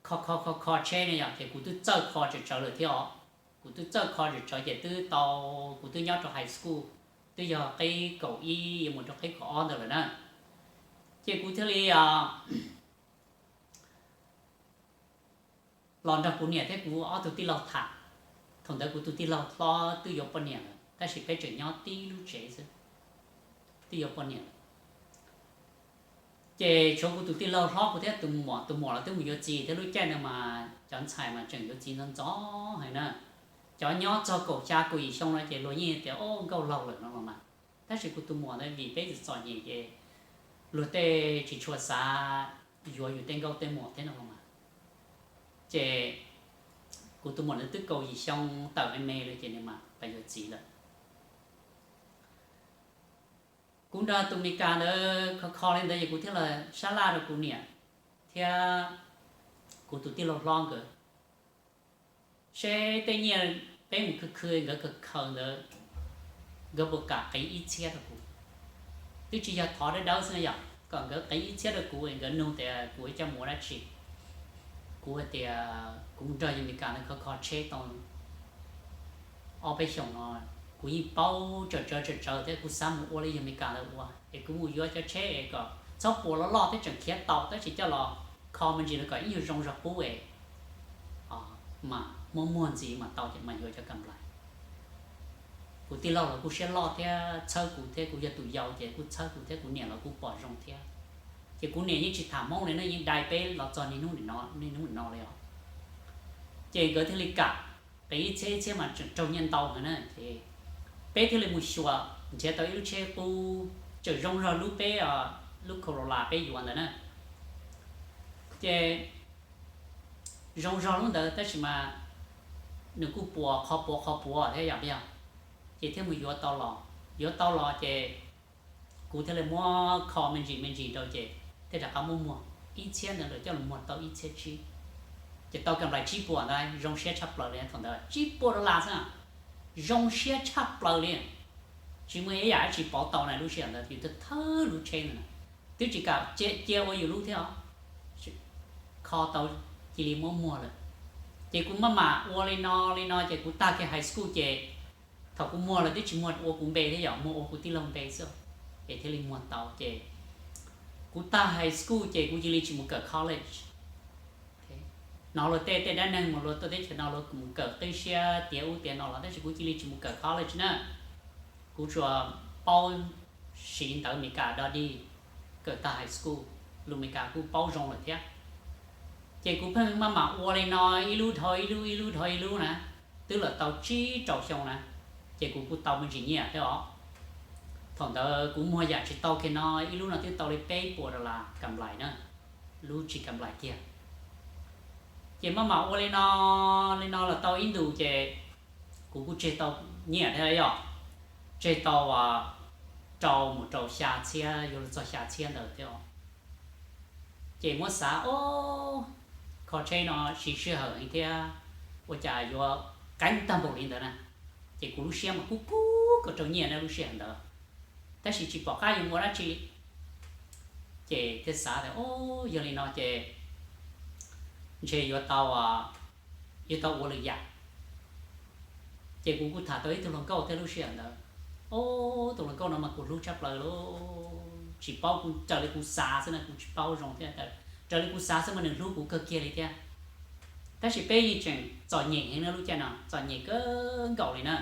kho kho kho kho tsheb ne yom, ces kuv twb txawj kho tsawv tsawv lawm thiab os. Kuv twb txawj kho tsawv tsawv ces twb tau, kuv twb nyob rau high school, twb yog qib kaum ib yuav mus rau qib kaum ob ntawd lawm na. Ces kuv thiaj li los nrog kuv niam thiab kuv ob tug tij laug tham. Thaum ntawd kuv tus tij laug hlob twb yuav poj niam lawm tab sis peb tseem nyob tib lub tsev xwb, twb yuav poj niam lawm. Ces tshuav kuv tus tij laug hlob kuv thiab tus muam, tus muam los twb mus yuav txiv thiab, lub caij ntawd mas cov ntxhais mas tseem yuav txiv ntxov ntxov heev na. Cov nyob txog kaum xya kaum yim xyoo no ces luag yeej tias o nkauj laug lawm no los mas. Tab sis kuv tus muam ntawd vim peb txom txom nyem ces luag tej tsis tshua xav yuav yus tej nkauj tej muam thiab no los mas. Ces kuv tus muam ntawd twb kaum yim xyoo tawm me me lawm ces nws mam pais yuav txiv lawm. Kuv nrog tus Meskas ntawd kho kho li ntawd ces kuv thiaj los sab laj rau kuv niam thiab kuv tus tij laug hlob nkawd seb tej nyiaj peb mus khwv khwv nkawd khaws khaws ntawd nkawd puas kam qiv ib txhiab rau kuv. Twb tsis yog thov dawb dawb xwb yom, kom nkawd qiv ib txhiab rau kuv es nkawd nug tias kuv coj mus ua dab tsi. Kuv hais tias kuv mus nrog yawg Meskas ntawd kho kho tsheb tau ob peb xyoos no, kuv yeej paub tsawm tsawv tsawm tsawv thiab kuv xav mus ua li yawg Meskas ntawd ua es kuv mus yuav cov tsheb es kom txhob puas loj loj thiab tseem khiav tau tab sis coj los kho me ntsis los kom ib nyuag zoo zog qub es mas muaj muag ntxiv mas tau ces mas yuav cov kam nplais. Kuv tij laug los kuj siab loj thiab txhawb kuv thiab, kuv yog tus yau ces kuj txhawb kuv thiab, kuv niam los kuj pom zoo thiab. Ces kuv niam yeej tsis tham Hmoob li ne, yeej dai peb los txog niaj hnub no li os. Ces nkawd thiaj li kam qiv ib txhiab ib txhiab mas tseem raug nyiaj ntau heev na ces peb thiaj li mus xyuas nrhiav tau ib lub tsheb qub tseem zoo zog lub peb, lub Corolla peb yuav ntawd na. Ces zoo zog lub ntawd tab sis mas nws kuj puas qhov puav qhov puav thiab yom, yog ces thiaj mus yuav tau los, yuav tau los ces kuv thiaj li muab kho me ntsis me ntsis rau ces thiaj rov qab muab muag ib txhiab ntawd lawm coj los muag tau ib txhiab tsib. Ces tau kam nplais tsib puas ntawd zoo siab tshaj plaws li thaum ntawd tsib puas dollar xwb, zoo siab tshaj plaws li. Tsis muaj ib yam dab tsi pauv tau na lub sij hawm ntawd yus thawj thawj lub tsheb ntawd na, twb tsis kam cia cia ua yus lub thiab os, kho tau cia li muab muag lawm. Ces kuv maj mam ua li no li no ces kuv tag kiag high school ces thaum kuv muag lawm twb tsis muag ua kuv npe thiab yom, muag ua kuv tij laug npe xwb, ces thiaj li muag tau ces kuv tag high school ces kuv cia li tsis mus kawm college. Hnov luag tej tej dab neeg mas luag tuaj teb chaws no luag mus kawm qib siab tiav ub tiav no los tab sis kuv cia li tsis mus kawm college na. Kuv tsuas paub siv ntawv Meskas dog dig, kawm tag high school, lus Meskas kuj paub zoo lawm thiab. Ces kuv pheej maj mam ua li no ib lub dhau ib lub ib lub dhau ib lub na, twb los tau tsib rau xyoo na, ces kuv kuj tau me ntsis nyiaj thiab os. Thaum ntawd kuv muag yam tsis tau kiag no, ib lub no twb tau li peb puas dollar kam nplais na, lub tsis kam nplais kiag. Ces maj mam ua li no, li no los tau ib ntus ces kuv kuj tseg tau nyiaj thiab yom, tseg tau rau mus rau xya txhiab, yuav luag txog xya txhiab ntawd thiab. Ces muab xav, o, kho tsheb no siv sij hawm heev thiab, ua cas yuav qeeb tag npaum li ntawd na. Ces kuv lub siab mas kub kub kawg rau nyiaj na lub sij hawm ntawd, tab sis tsis pom qab yuav ua dab tsi li. Ces thiaj xav tias, o, yog li no ces ntshe yuav tau, yuav tau ua lwm yam. Ces kuv kuj tham tau ib tug hluas nkauj thiab lub sij hawm ntawd, o, tus hluas nkauj no mas kuv hlub tshaj plaws li, tsis paub, kuv raws li kuv xav xwb na, kuv tsis paub zoo thiab, raws li kuv xav xwb mas nws hlub kuv kawg kiag li thiab. Tab sis peb yeej tseem txom nyem heev na, lub caij no txom nyem kawg nkaus li na,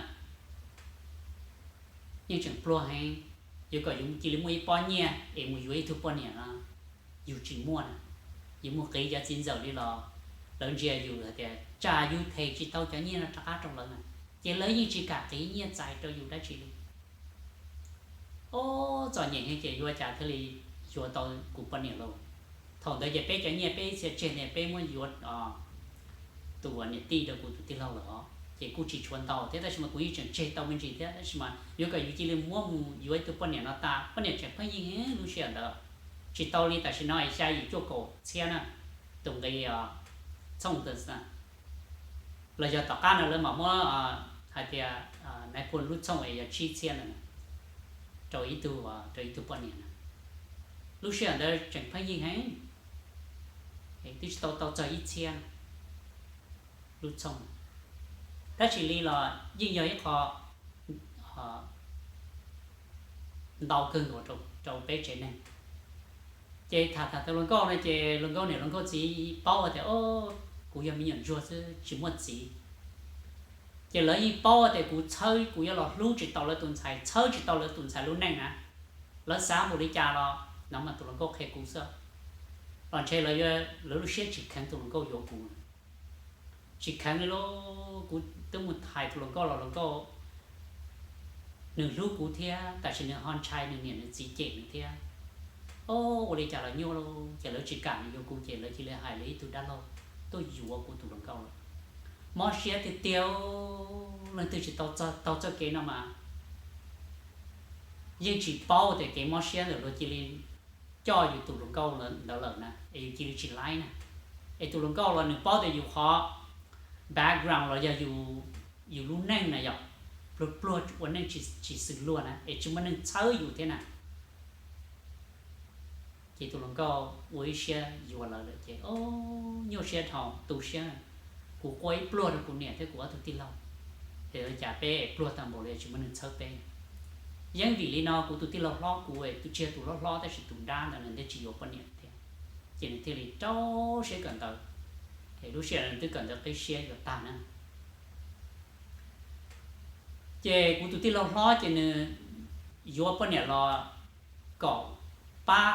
yeej tseem pluag heev. Yuav kom yus cia li muaj ib pob nyiaj es mus yuav ib tug poj niam no yus tsis muaj na. Yus mus qiv cov txiv ntxawm li los lawv ntsia yus hais tias tsam yus them tsis tau cov nyiaj no rov qab rau lawv na, ces lawv yeej tsis kam qiv nyiaj txais rau yus dab tsi li. O, txom nyem heev ces yuav cas thiaj li yuav tau kuv poj niam lauj. Thaum ntawd ces peb cov nyiaj peb ib txhia tseg ne peb muab yuav tus niam tij rau kuv tus tij laug lawm os, ces kuj tsis tshuav ntau thiab tab sis mas kuv yeej tseem tseg tau me ntsis thiab, tab sis mas yuav kom yus cia li muab mus yuav ib tug poj niam no tas, poj niam tseem pheej yig lub sij hawm ntawd, tsis tau li tam sim no xya yim cuaj kaum txhiab na, tus nqi txhooj ntawd na. Los yog tom qab no lawv mam muab hais tias nais phoo lub txhooj es yog tsib txhiab na, rau ib tug, rau ib tug poj niam na. Lub sij hawm ntawd tseem pheej yig heev, twb tsis tau tau txog ib txhiab lub txhooj. Tab sis li los yeej yog ib qho ntau kawg nkaus rau peb tsev neeg. Ces tham tham tau hluas nkauj no ces hluas nkauj niam hluas nkauj txiv paub tias, o, kuv yog me nyuam ntsuag xwb tsis muaj txiv. Ces lawv yeej paub tias kuv txhawb, kuv yuav los hlub tsis tau lawv tus ntxhais, txhawb tsis tau lawv tus ntxhais lub neej na. Lawv xav npaum li cas los no mas tus hluas nkauj qhia kuv xwb, los ntshe lawv, lawv lub siab tsis kheev tus hluas nkauj yuav kuv. Tsis kheev li lauj, kuv twb mus hais tus hluas nkauj los hluas nkauj, nws hlub kuv thiab tab sis nws ho ntshai nws niam nws txiv cem nws thiab. O, ua li cas los nyuaj lauj, ces lawv tsis kam nws yuav kuv ces lawv cia li hais lawv ib tug dab laug tuaj yuav kuv tus hluas nkauj lawm. Mob siab tiag tiag, leej twg tsis tau taug txoj kev no mas yeej tsis paub tias kev mob siab ntawm luag cia li coj yus tus hluas nkauj ntawd lawm na, es yus cia li tsis laib na. Es tus hluas nkauj los nws paub tias yus qhov background los yog yus lub neej na yom, pluag pluag ua neej tsis xws luag na, es tsis muaj neeg txhawb yus thiab na. Ces tus hluas nkauj ua ib siab yuav lawv lawm ces, o, nyuaj siab dhau, tu siab. Kuv quaj ib pluag rau kuv niam thiab kuv ob tug tij laug, es ua cas peb pluag tag npaum li tsis muaj neeg txhawb peb. Yeej vim li no kuv tus tij laug hlob, kuv tus tsis yog tus hlob hlob tab sis tus dab ntawd nws thiaj tsis yuav poj niam thiab, ces nws thiaj li rau siab kawm ntawv, es lub sij hawm nws twb kawm ntawv qib siab yuav tag na. Ces kuv tus tij laug hlob ces nws yuav poj niam los kom pab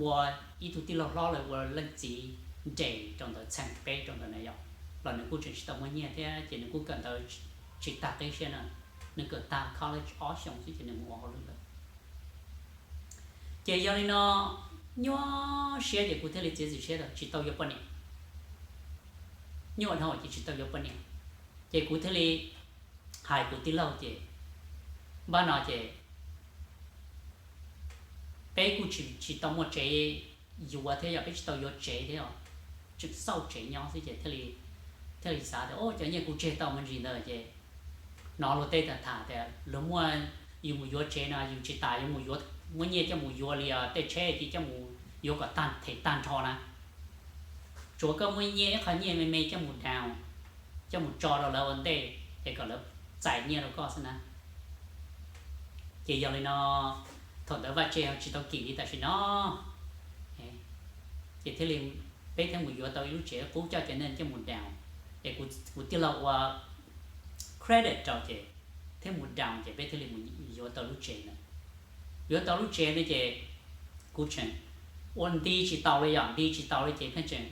ua ib tug tij laug hlob los ua leej txiv nres rau ntawd, txheem peb rau ntawd na yom. Los nws kuj tseem tsis tau muaj nyiaj thiab ces nws kuj kawm ntawv tsis tag qib siab na, nws kawm tag college ob xyoos xwb ces nws mus ua hauj lwm lawm. Ces yog li no nyuaj siab ces kuv thiaj li txiav txim siab tsis tau yuav poj niam. Nyuaj dhau ces tsis tau yuav poj niam, ces kuv thiaj li hais kuv tij laug ces, npaj no ces peb kuj tsis tau muaj tsev yuav thiab yog peb tsis tau yuav tsev thiab, tseem xauj tsev nyob xwb ces thiaj li xav tias, o, cov nyiaj kuv tseg tau me ntsis ntawd ces hnov luag tej tham tham tias luag muaj, yus mus yuav tsev no yus tsis tas yuav mus yuav, muab nyiaj coj mus yuav li os, tej tsheb ces coj mus yuav kom tag them tag nrho na. Tsuav koj muaj nyiaj ib qho nyiaj me me coj mus down, coj mus tso rau lawv ua ntej es kom lawv txais nyiaj rau koj xwb na. Ces yog li no, thaum ntawd vaj tse tsis tau kim li tam sim no, ces thiaj li peb thiaj mus yuav tau ib lub tsev qub coj cov neeg coj mus down, es kuv tij laug ua credit rau ces thiaj mus down ces peb thiaj li mus yuav tau lub tsev na. Yuav tau lub tsev na ces kuv tseem ua nti tsis tau li, yog nti tsis tau li ces pheej tseem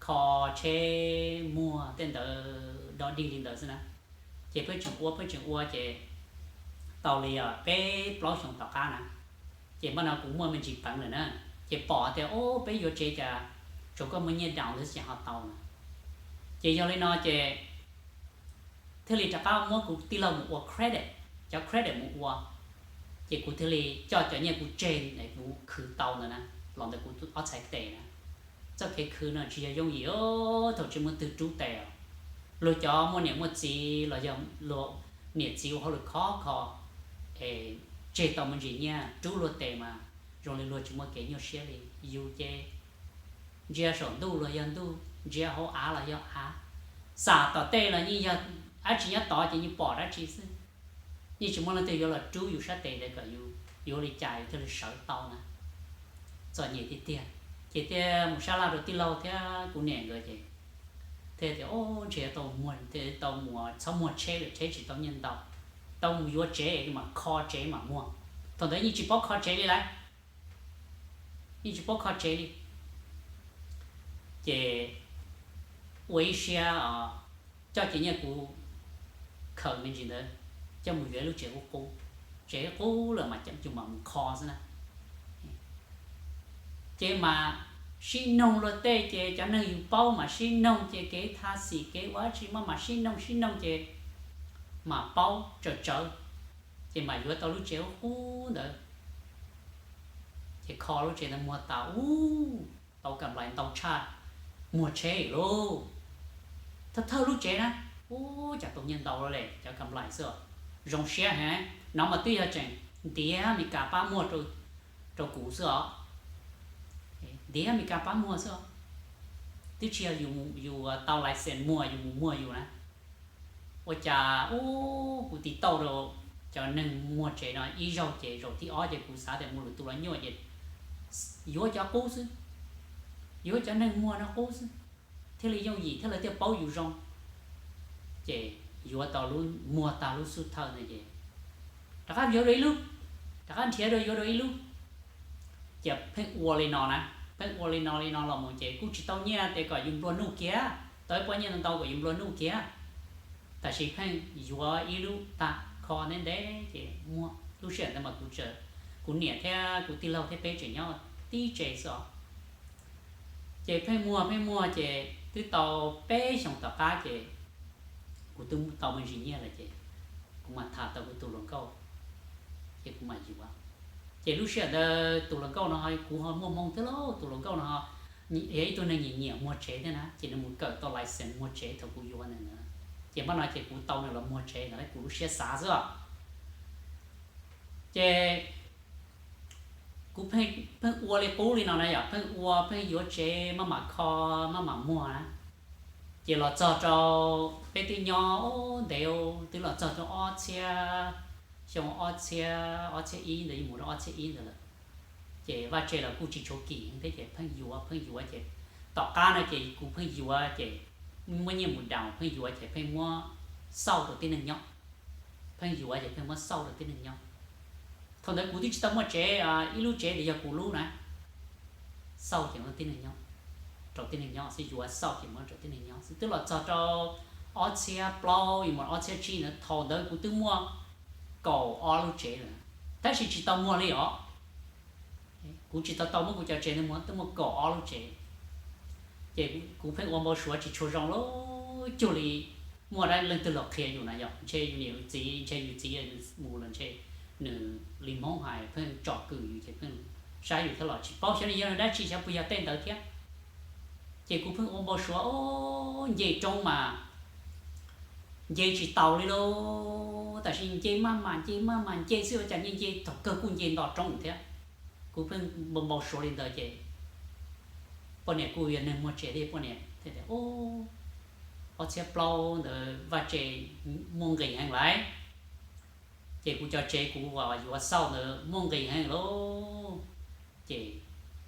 kho tsheb muag tej ntawd dog dig li ntawd xwb na. Ces pheej tseem ua pheej tseem ua ces tau li peb plaub xyoos tom qab na, ces npaj no kuv muaj me ntsis peev lawm na, ces pom tias o, peb yuav tsev cas tsuas koj muaj nyiaj down xwb ces ho tau na. Ces yog li no ces thiaj li rov qab muab kuv tij laug mus ua credit, cov credit mus ua, ces kuv thiaj li coj cov nyiaj kuv tseg es kuv khwv tau ntawd na, los ntawm kuv ob txhais tes na. Txoj kev khwv no tsis yog yooj yim, thaum tsis muaj twg rub tes os. Luag cov muaj niam muaj txiv los yog luag niam txiv ua hauj lwm khov kho es tseg tau me ntsis nyiaj rub luag tes mas zoo li luag tsis muaj kev nyuaj siab li. Yus ces ntsia saum ntuj los yog ntuj, ntsia hauv av los yog av, xam tom tej los yeej yog dab tsi nyob tod ces yeej pom dab tsi xwb. Yeej tsis muaj leej twg yuav los rub yus sab tes ntawd kom yus yuav li cas yus thiaj li sawv tau na. Txom nyem tiag tiag. Ces thiaj mus sab laj rau tij laug thiab kuv niam nkawd ces thiaj tias o, ntshe tau muag, tau mus txhob muag tsheb lawm, tsheb tsis tau nyiaj ntau, tau mus yuav tsev mam kho tsev mam muag. Thaum ntawd yeej tsis paub kho tsev li lawm, yeej tsis paub kho tsev li. Ces ua ib siab coj cov nyiaj kuv khaws me ntsis ntawd coj mus yuav ib lub tsev qub qub, tsev qub lawm mas coj mus kho xwb na. Ces mas sib noog luag tej ces cov neeg yus paub mas sib noog ces kev tha xim kev ua dab tsi maj mam sib noog sib noog ces mam paub tsawm tsawv, ces mam yuav tau lub tsev qub qub ntawd. Ces kho lub tsev ntawd muag tas ub, tau kam nplais ntau tshaj muag tsheb lauj. Thawj thawj lub tsev na, ub, cas tau nyiaj ntau li cov kam nplais xwb os. Zoo siab heev, no mas twb yog tseem ntiav Mes Kas pab muag rau kuv xwb os. Ntiav Mes Kas pab muag xwb os, twb tsis yog yus tau license muag yus mus muag yus na. Ua cas ub, kuv tiv tauj rau cov neeg muag tsev no ib zaug ces zaum thib ob ces kuv xav tias mus lwm tus los nyuaj ces yuav cov qub xwb, yuav cov neeg muag no qub xwb, thiaj li yooj yim thiab lawv thiaj paub yus zoo. Ces yuav tau, muag tag lub xub thawj ntawd ces rov qab yuav dua ib lub, rov qab nrhiav dua yuav dua ib lub. Ces pheej ua li no na, pheej ua li no li no los mus ces kuj tsis tau nyiaj tias kom yus nplua nuj kiag, tau ib pob nyiaj ntau ntau kom yus nplua nuj kiag. Tab sis pheej yuav ib lub tag kho ntev ntev ces muag. Lub sij hawm ntawd mas kuv, kuv niam thiab kuv tij laug thiab peb tseem nyob tib tsev xwb os. Ces pheej muag pheej muag ces twb tau peb xyoos tom qab ces kuv twb tau me ntsis nyiaj lawm ces kuv mam tham tau kuv tus hluas nkauj, ces kuv mam yuav. Ces lub sij hawm ntawd tus hluas nkauj no kuv ho muaj hmoo thiab lauj, tus hluas nkauj no yog ib tug neeg nyiam nyiam muag tsev thiab na, ces nws mus kawm tau license muag tsev thaum kuv yuav ntawd na. Ces npaj no ces kuv tau nws los muag tsev ntawd kuv lub siab xav xwb os. Ces kuv pheej ua li qub li no na yom, pheej ua pheej yuav tsev maj mam kho, maj mam muag na. Ces los txog rau, peb twb nyob ntev, twb los txog rau ob txhiab, xyoo ob txhiab, ob txhiab ib ntawd yeej mus rau ob txhiab ib ntawd lawm. Ces vaj tse los kuj tsis tshuav kim thiab ces pheej yuav pheej yuav ces tom qab no ces kuv pheej yuav ces muaj nyiaj mus daus pheej yuav ces pheej muab xauj rau tib neeg nyob, pheej yuav ces pheej muab xauj rau tib neeg nyob. Thaum ntawd kuv twb tsis tau muaj tsev, ib lub tsev tias yog kuv lub na, xauj ces muab tib neeg nyob, rau tib neeg nyob xwb, yuav xauj ces muab rau tib neeg nyob xwb. Twb los txog rau ob txhiab plaub yuav mus ob txhiab tsib ntawd, thaum ntawd kuv twb muaj kaum ob lub tsev lawm, tab sis tsis tau muag li os. Kuv tsis tau tau muab kuv cov tsev ntawd muag, twb muaj kaum ob lub tsev. Ces kuv pheej ua npau suav tsis tshua zoo lawm, cuag li muaj dab leej twg los qhia yus na yom, ntshe yus niam yus txiv, ntshe yus txiv mus los ntshe nws li Hmoob hais pheej tsom kwm yus ces pheej saib yus thiab los tsis paub xyov nws yog dab tsi, xyov puas yog tej ntawd thiab. Ces kuv pheej ua npau suav, o, nce roob mas nce tsis taus li lauj, tab sis nce maj mam nce maj mam nce xwb ua cas nce nce thaum kawg kuj nce nto roob thiab. Kuv pheej npau npau suav li ntawd ces poj niam kuj yog neeg muag tsev thiab, poj niam thiaj tias, ob txhiab plaub ntawd vaj tse muaj nqis heev lawm, ces kuv cov tsev kuv uas yuav xauj ntawd muaj nqis heev lauj. Ces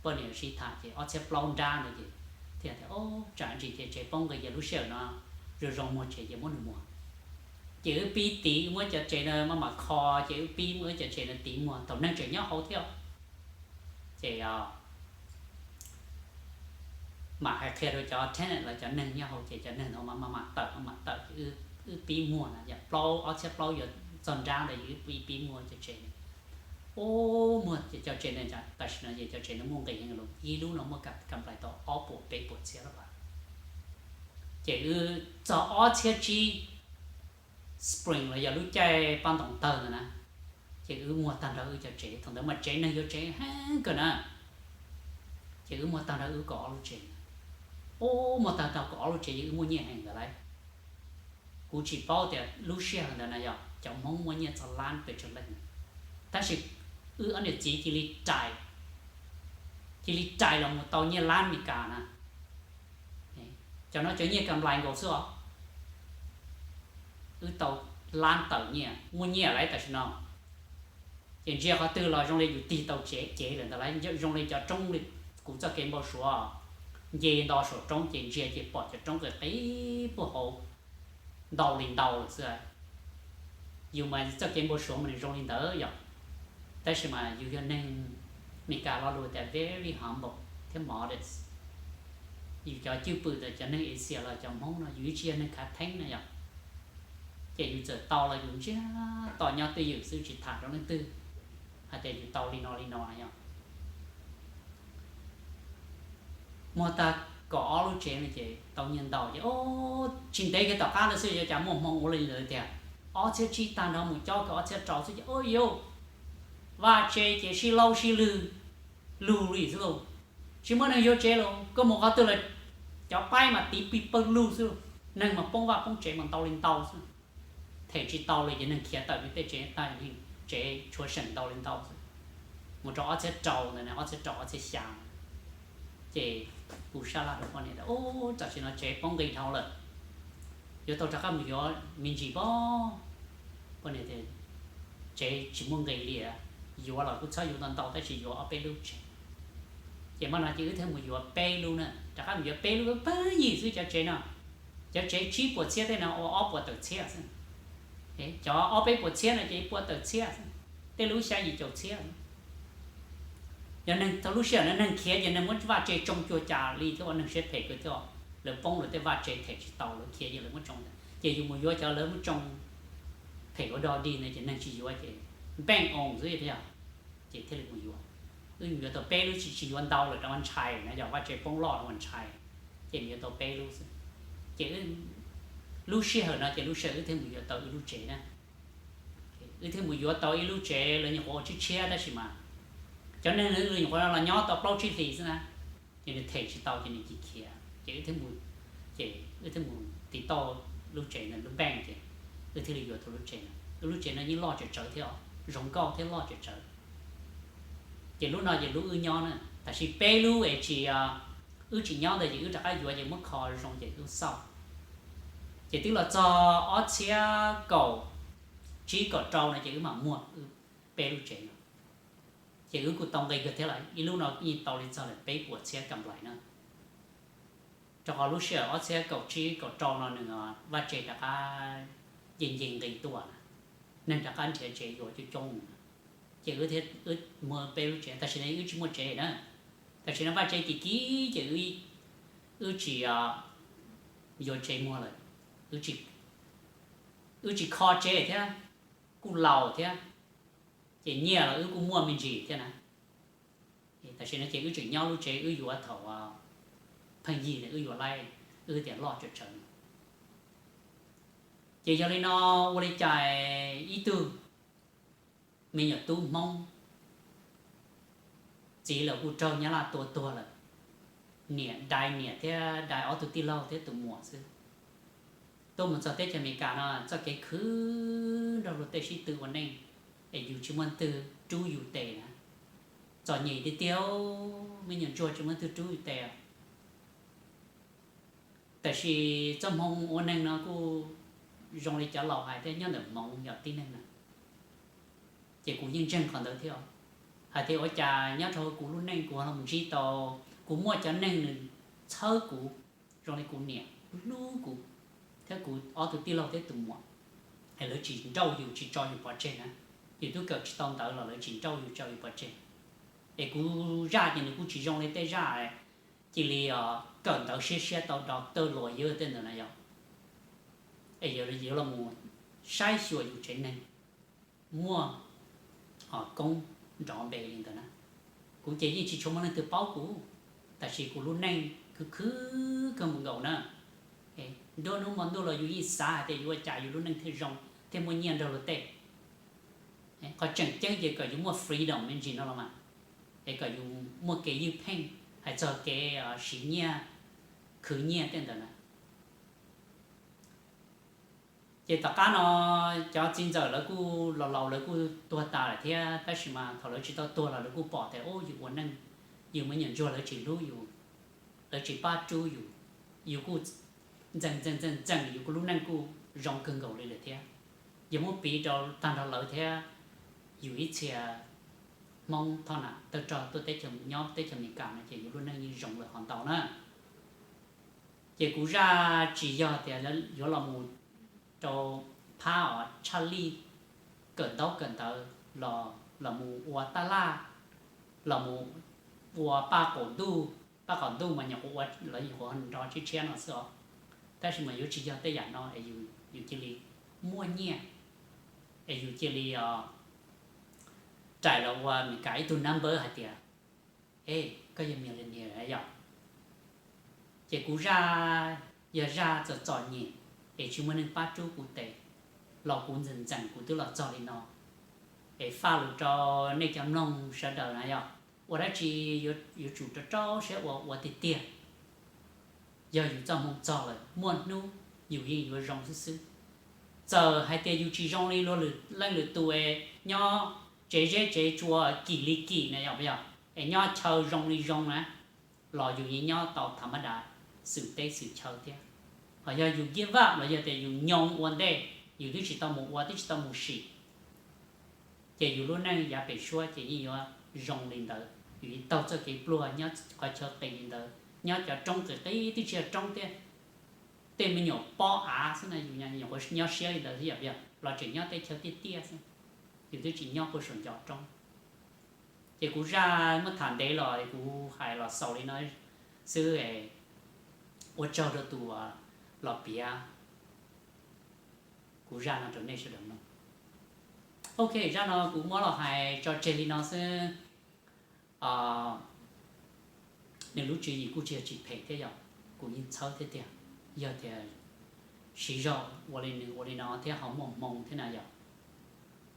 poj niam sib tham ces ob txhiab plaub nrab ntawd ces thiaj tias, tsam ntsis ces tsev poob nqis ces lub sij hawm no zoo zoo muag tsev ces muab nws muag. Ces wb pib tiv muab cov tsev na maj mam kho, ces wb pib muab wb cov tsev na tiv muag thaum neeg tseem nyob hauv thiab. Ces mam hais qhia rau cov tenant los cov neeg nyob hauv ces cov neeg no maj mam tawm maj mam tawm ces wb pib muag na yom, plaub, ob txhiab plaub yuav txog nrab ntawd yus ib pib muag cov tsev. U, muag cov tsev ntawd, tam sim no ces cov tsev ntawd muaj nqis heev lawm, ib lub no muaj kam nplais tau ob puas peb puas txhiab lawm. Ces wb txog ob txhiab tsib spring los yog lub caij paj ntoos tawg ntawd na, ces wb muag tag nrho wb cov tsev. Thaum ntawd mas tsev neeg yuav tsev heev kawg na, ces wb muag tag nrho wb kaum ob lub tsev. U, muag tag nrho kaum ob lub tsev ces wb muaj nyiaj heev ntawd lauj. Kuv tsis paub tias lub sij hawm ntawd na yog cov Hmoob muaj nyiaj txog lab pes tsawg leej, tab sis wb ob niam txiv cia li rais, cia li rais los mus tau nyiaj lab Amelikas na. Cov no cov nyiaj kam nplais nkaus xwb os. Wb tau lab tawm nyiaj, muaj nyiaj lawm tam sim no. Ces ntsia qhov twg los zoo li yus tig tau cev lawm ntawd lauj, zoo li cov roob li kuv txoj kev npau suav, nce nto saum roob ces ntsia ces pom cov roob qis qis puag hauv ntau li ntau lawm xwb. Yus mas txoj kev npau suav mas nws zoo li ntawd yom. Tab sis mas yus yog neeg, Amelikas lo lus tias very humble thiab modest. Yus cov cwj pwm ntawm cov neeg Asia los cov Hmoob no yus tsis yog neeg khav theeb na yom. Ces yus txawm tau los yus ntsiag to nyob twj ywm xwb tsis tham rau leej twg hais tias yus tau li no li no na yom. Muag tag kaum ob lub tsev no ces tau nyiaj ntau ces, o, tsis ntev kiag tom qab ntawd xwb ua cas muaj hmoo ua li ntawd tiag. Ob txhiab tsib tag nrho mus cob kiag ob txhiab rau xwb ces, o yau, vaj tse ces sib laub sib lwg lug li xwb lauj. Tsis muaj neeg yuav tsev lauj, koj mus qhov twg los cov paib mas tiv plig pawg lug xwb lauj, neeg mas poob vaj poob tsev mas ntau li ntau xwb. Them tsis tau li ces neeg khiav tawm li tej tsev tag, tsev tshuav seem ntau li ntau xwb. Mus rau ob txhiab rau ntawd, ob txhiab rau ob txhiab xya, ces kuv sab laj rau poj niam tias, u, tam sim no tsev poob nqis dhau lawm, yuav tau rov qab mus yuav me ntsis pob. Poj niam tias, tsev tsis muaj nqis li, yuav los kuj txhob yuav ntau ntau tab sis yuav ob peb lub tsev. Ces mam no ces wb thiaj mus yuav peb lub na, rov qab mus yuav peb lub pawg yim xwb cov tsev no. Cov tsev tsib puas txhiab tej no ua ob puas tawm txhiab xwb. Cov ob peb puas txhiab no ces ib puas tawm txhiab xwb, tej lub xya yim caum txhiab. Yog neeg thaum lub sij hawm no neeg khiav ces neeg muab vaj tse tsoo cuag cas li thiab ua neeg siab phem kawg thiab, lawv poob lawv tej vaj tse them tsis tau lawv khiav ces lawv muab tsoo ntawd ces yus mus yuav cov lawv muab tsoo phem ua dog dig no ces neeg tsis yuav ces npeej oo xwb thiab, ces thiaj li mus yuav. Wb mus yuav tau peb lub, tsis tsis yuav ntau lawm rau ntshai na, yog vaj tse poob loj ua ntshai, ces mus yuav tau peb lub xwb. Ces lub sij hawm no ces lub sij hawm wb thiaj mus yuav tau ib lub tsev na. Wb thiaj mus yuav tau ib lub tsev, lawv nyuam qhuav ua tshiab tshiab tab sis mas cov neeg nyuam qhuav los nyob tau plaub tsib hlis xwb na, ces nws them tsis tau ces nws cia khiav ces wb thiaj mus, ces wb thiaj mus tiv tauj lub tsev ntawd lub npeej ces wb thiaj li yuav tau lub tsev na. Lub tsev no yeej loj tsawv tsawv thiab, zoo nkauj thiab loj tsawv tsawv. Ces lub no ces lub wb nyob na, tab sis peb lub es tsis, wb tsis nyob ntawd ces wb rov qab yuav ces muab kho zoo ces wb xauj. Ces twb los txog ob txhiab kaum tsib kaum rau no ces wb mam muag wb peb lub tsev no. Ces wb kuj tau nqi kawg thiab lawm, ib lub no yeej tau li txog lawm peb puas txhiab kam nplais na. Rau qhov lub sij hawm ob txhiab kaum tsib kaum rau no nws vaj tse rov qab nce nce nqis tuaj na, neeg rov qab nrhiav tsev yuav coob coob na. Ces wb thiaj wb muag peb lub tsev, tam sim no wb tsis muaj tsev na. Tam sim no vaj tse kim kim ces wb tsis yuav tsev muag lawm, wb tsis kho tsev thiab, kuj laus thiab, ces nyiaj los wb kuj muaj me ntsis thiab na. Tam sim no ces wb tseem nyob lub tsev wb yuav thaum pheej yig na, wb yuav laib, wb tias loj tsawv tsawv. Ces yog li no, ua li cas ib tug me nyuam tub Hmoob, txiv los kuj raug Nyab Laj tua tuag lawm, niam dai niam thiab dai ob tug tij laug thiab tus muam xwb. Tuaj mus txog teb chaws Amelikas no txoj kev khwv nrog luag tej sib tw ua neej, es yus tsis muaj leej twg rub yus tes na. Txom nyem tiag tiag, me nyuam ntsuag tsis muaj leej twg rub yus tes. Tab sis txoj hmoo ua neeg no kuj zoo li cov laus hais thiab, nyob ntawm hmoov yog tib neeg na. Ces kuv yeej ntseeg qhov ntawd thiab, hais tias ua cas nyob rau kuv lub neej kuv ho los ntsib tau, kuv muaj cov neeg nws txhawb kuv, zoo li kuv niam hlub kuv, thiab kuv ob tug tij laug thiab tus muam, es lawv tsis nrauj yus tsis tso yus pov tseg na. Yus twb kawm tsis tau ntawv los lawv tsis nrauj yus tso yus pov tseg. Es kuv zaj ces nws kuj tsis zoo li tej zaj cia li kawm ntawv siab siab tau doctor lawyer tej ntawd na yom. Es yuav los saib xyuas yus tsev neeg, muaj koob nrov npe li ntawd na. Kuv ces yeej tsis tshua muaj leej twg paub kuv, tab sis kuv lub neej khwv khwv kawg nkaus na. Nruab hnub hmo ntuj los yus yeej xav hais tias yuav ua cas yus lub neej thiaj zoo thiaj muaj nyiaj nrog luag tej. Qhov tseem ceeb ces kom yus muaj freedom me ntsis no los mas, es kom yus muaj kev ywj pheej hais txog kev siv nyiaj, khwv nyiaj tej ntawd na. Ces tom qab no cov txiv ntxawm lawv kuj laus laus lawv kuj tuag tas lawm thiab, tab sis mas thaum lawv tsis tau tuag los lawv kuj pom tias ub yus ua neej, yus me nyuam ntsuag lawv tsis hlub yus, lawv tsis pab rub yus, yus kuj ntxeem ntxeem ntxeem ntxeem yus kuj lub neej kuj zoo kawg nkaus li lawm thiab. Yog muab piv rau tag nrho lawv thiab yus ib txhia Hmoob thoj nam tawg rog tuaj teb chaws, nyob teb chaws Amelikas no ces yus lub neej yeej zoo lawm ho ntau na. Ces kuv zaj tsis yog tias yuav los mus rau phab os tshaj lij kawm ntaub kawm ntawv los los mus ua taj laj, los mus ua paj qaum ntuj, paj qaum ntuj mas nyuam qhuav ua, lawv nyuam qhuav nrov tshiab tshiab no xwb os. Tab sis mas yuav tsis yog tej yam no es yus cia li muaj nyiaj, es yus cia li rais los ua Meskas ib tug number hais tias, e, koj yog millionaire yom. Ces kuv zaj yog zaj txom txom nyem es tsis muaj neeg pab rub kuv tes, los kuv ntxeem ntxeem kuv twb los txog li no. Es faj lus rau nej cov mloog sawv daws na yog, ua dab tsi yuav tsum rau rau siab ua ua tiag tiag. Yog yus txoj hmoo txog lawm muaj hnub yus yeej yuav zoo xwb xwb. Txawm hais tias yus tsis zoo li luag lwm leej lwm tus es nyob tsev zeb tsev tsua kim li kim na yog, yog es nyob chaw zoo li zoo na, los yus yeej nyob tau tham mab das xwm teb xwm chaw thiab. Ho yog yus give up los yog tias yus nyoo ua ntej, yus twb tsis tau mus ua twb tsis tau mus sim, ces yus lub neej yav pem suab ces yeej yuav zoo li ntawd, yus yeej taug txoj kev pluag nyob qhov chaw qis li ntawd, nyob cov roob qis qis twb tsis yog roob thiab. Tej me nyuam pob av xwb na, yus nyuam qhuav nyob siab li ntawd xwb yom, los tseem nyob teb chaws tiaj tiaj xwb, yus twb tsis nyob puag saum ncov roob. Ces kuv zaj muab tham ntev los kuv hais los xaus li no xwb. Ua tsaug rau tus los piav kuv zaj no rau nej sawv daws mloog. Ok, zaj no kuv muab los hais tso tseg li no xwb. Nws lub tswv yim kuj tsis yog tsis phem thiab yom, kuv yeej txhawb thiab tiag. Yog tias siv zog ua li nws ua li no thiab ho muaj hmoo thiab na yom,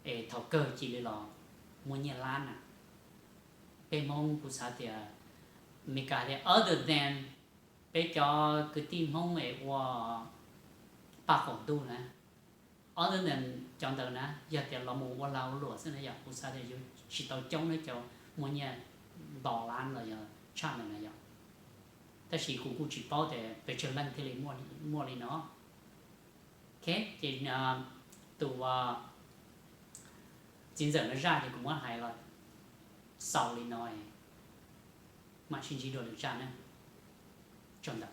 es thaum kawg cia li los muaj nyiaj lab na. Peb Hmoob kuv xav tias Meskas tias other than peb cov kwv tij Hmoob es ua paj qaum ntuj na, other than cov ntawd na, yog tias los mus ua lag ua luam xwb na yom, kuv xav tias yuav tsis tau coob na cov muaj nyiaj nto lab los yog tshaj ntawd na yom. Tab sis kuv kuj tsis paub tias pes tsawg leej thiaj li muaj li no. Ok, ces tus txiv ntxawm no zaj ces kuv muab hais los xaus li no, mam sib ntsib dua lwm zaj na. Tsaug ntau.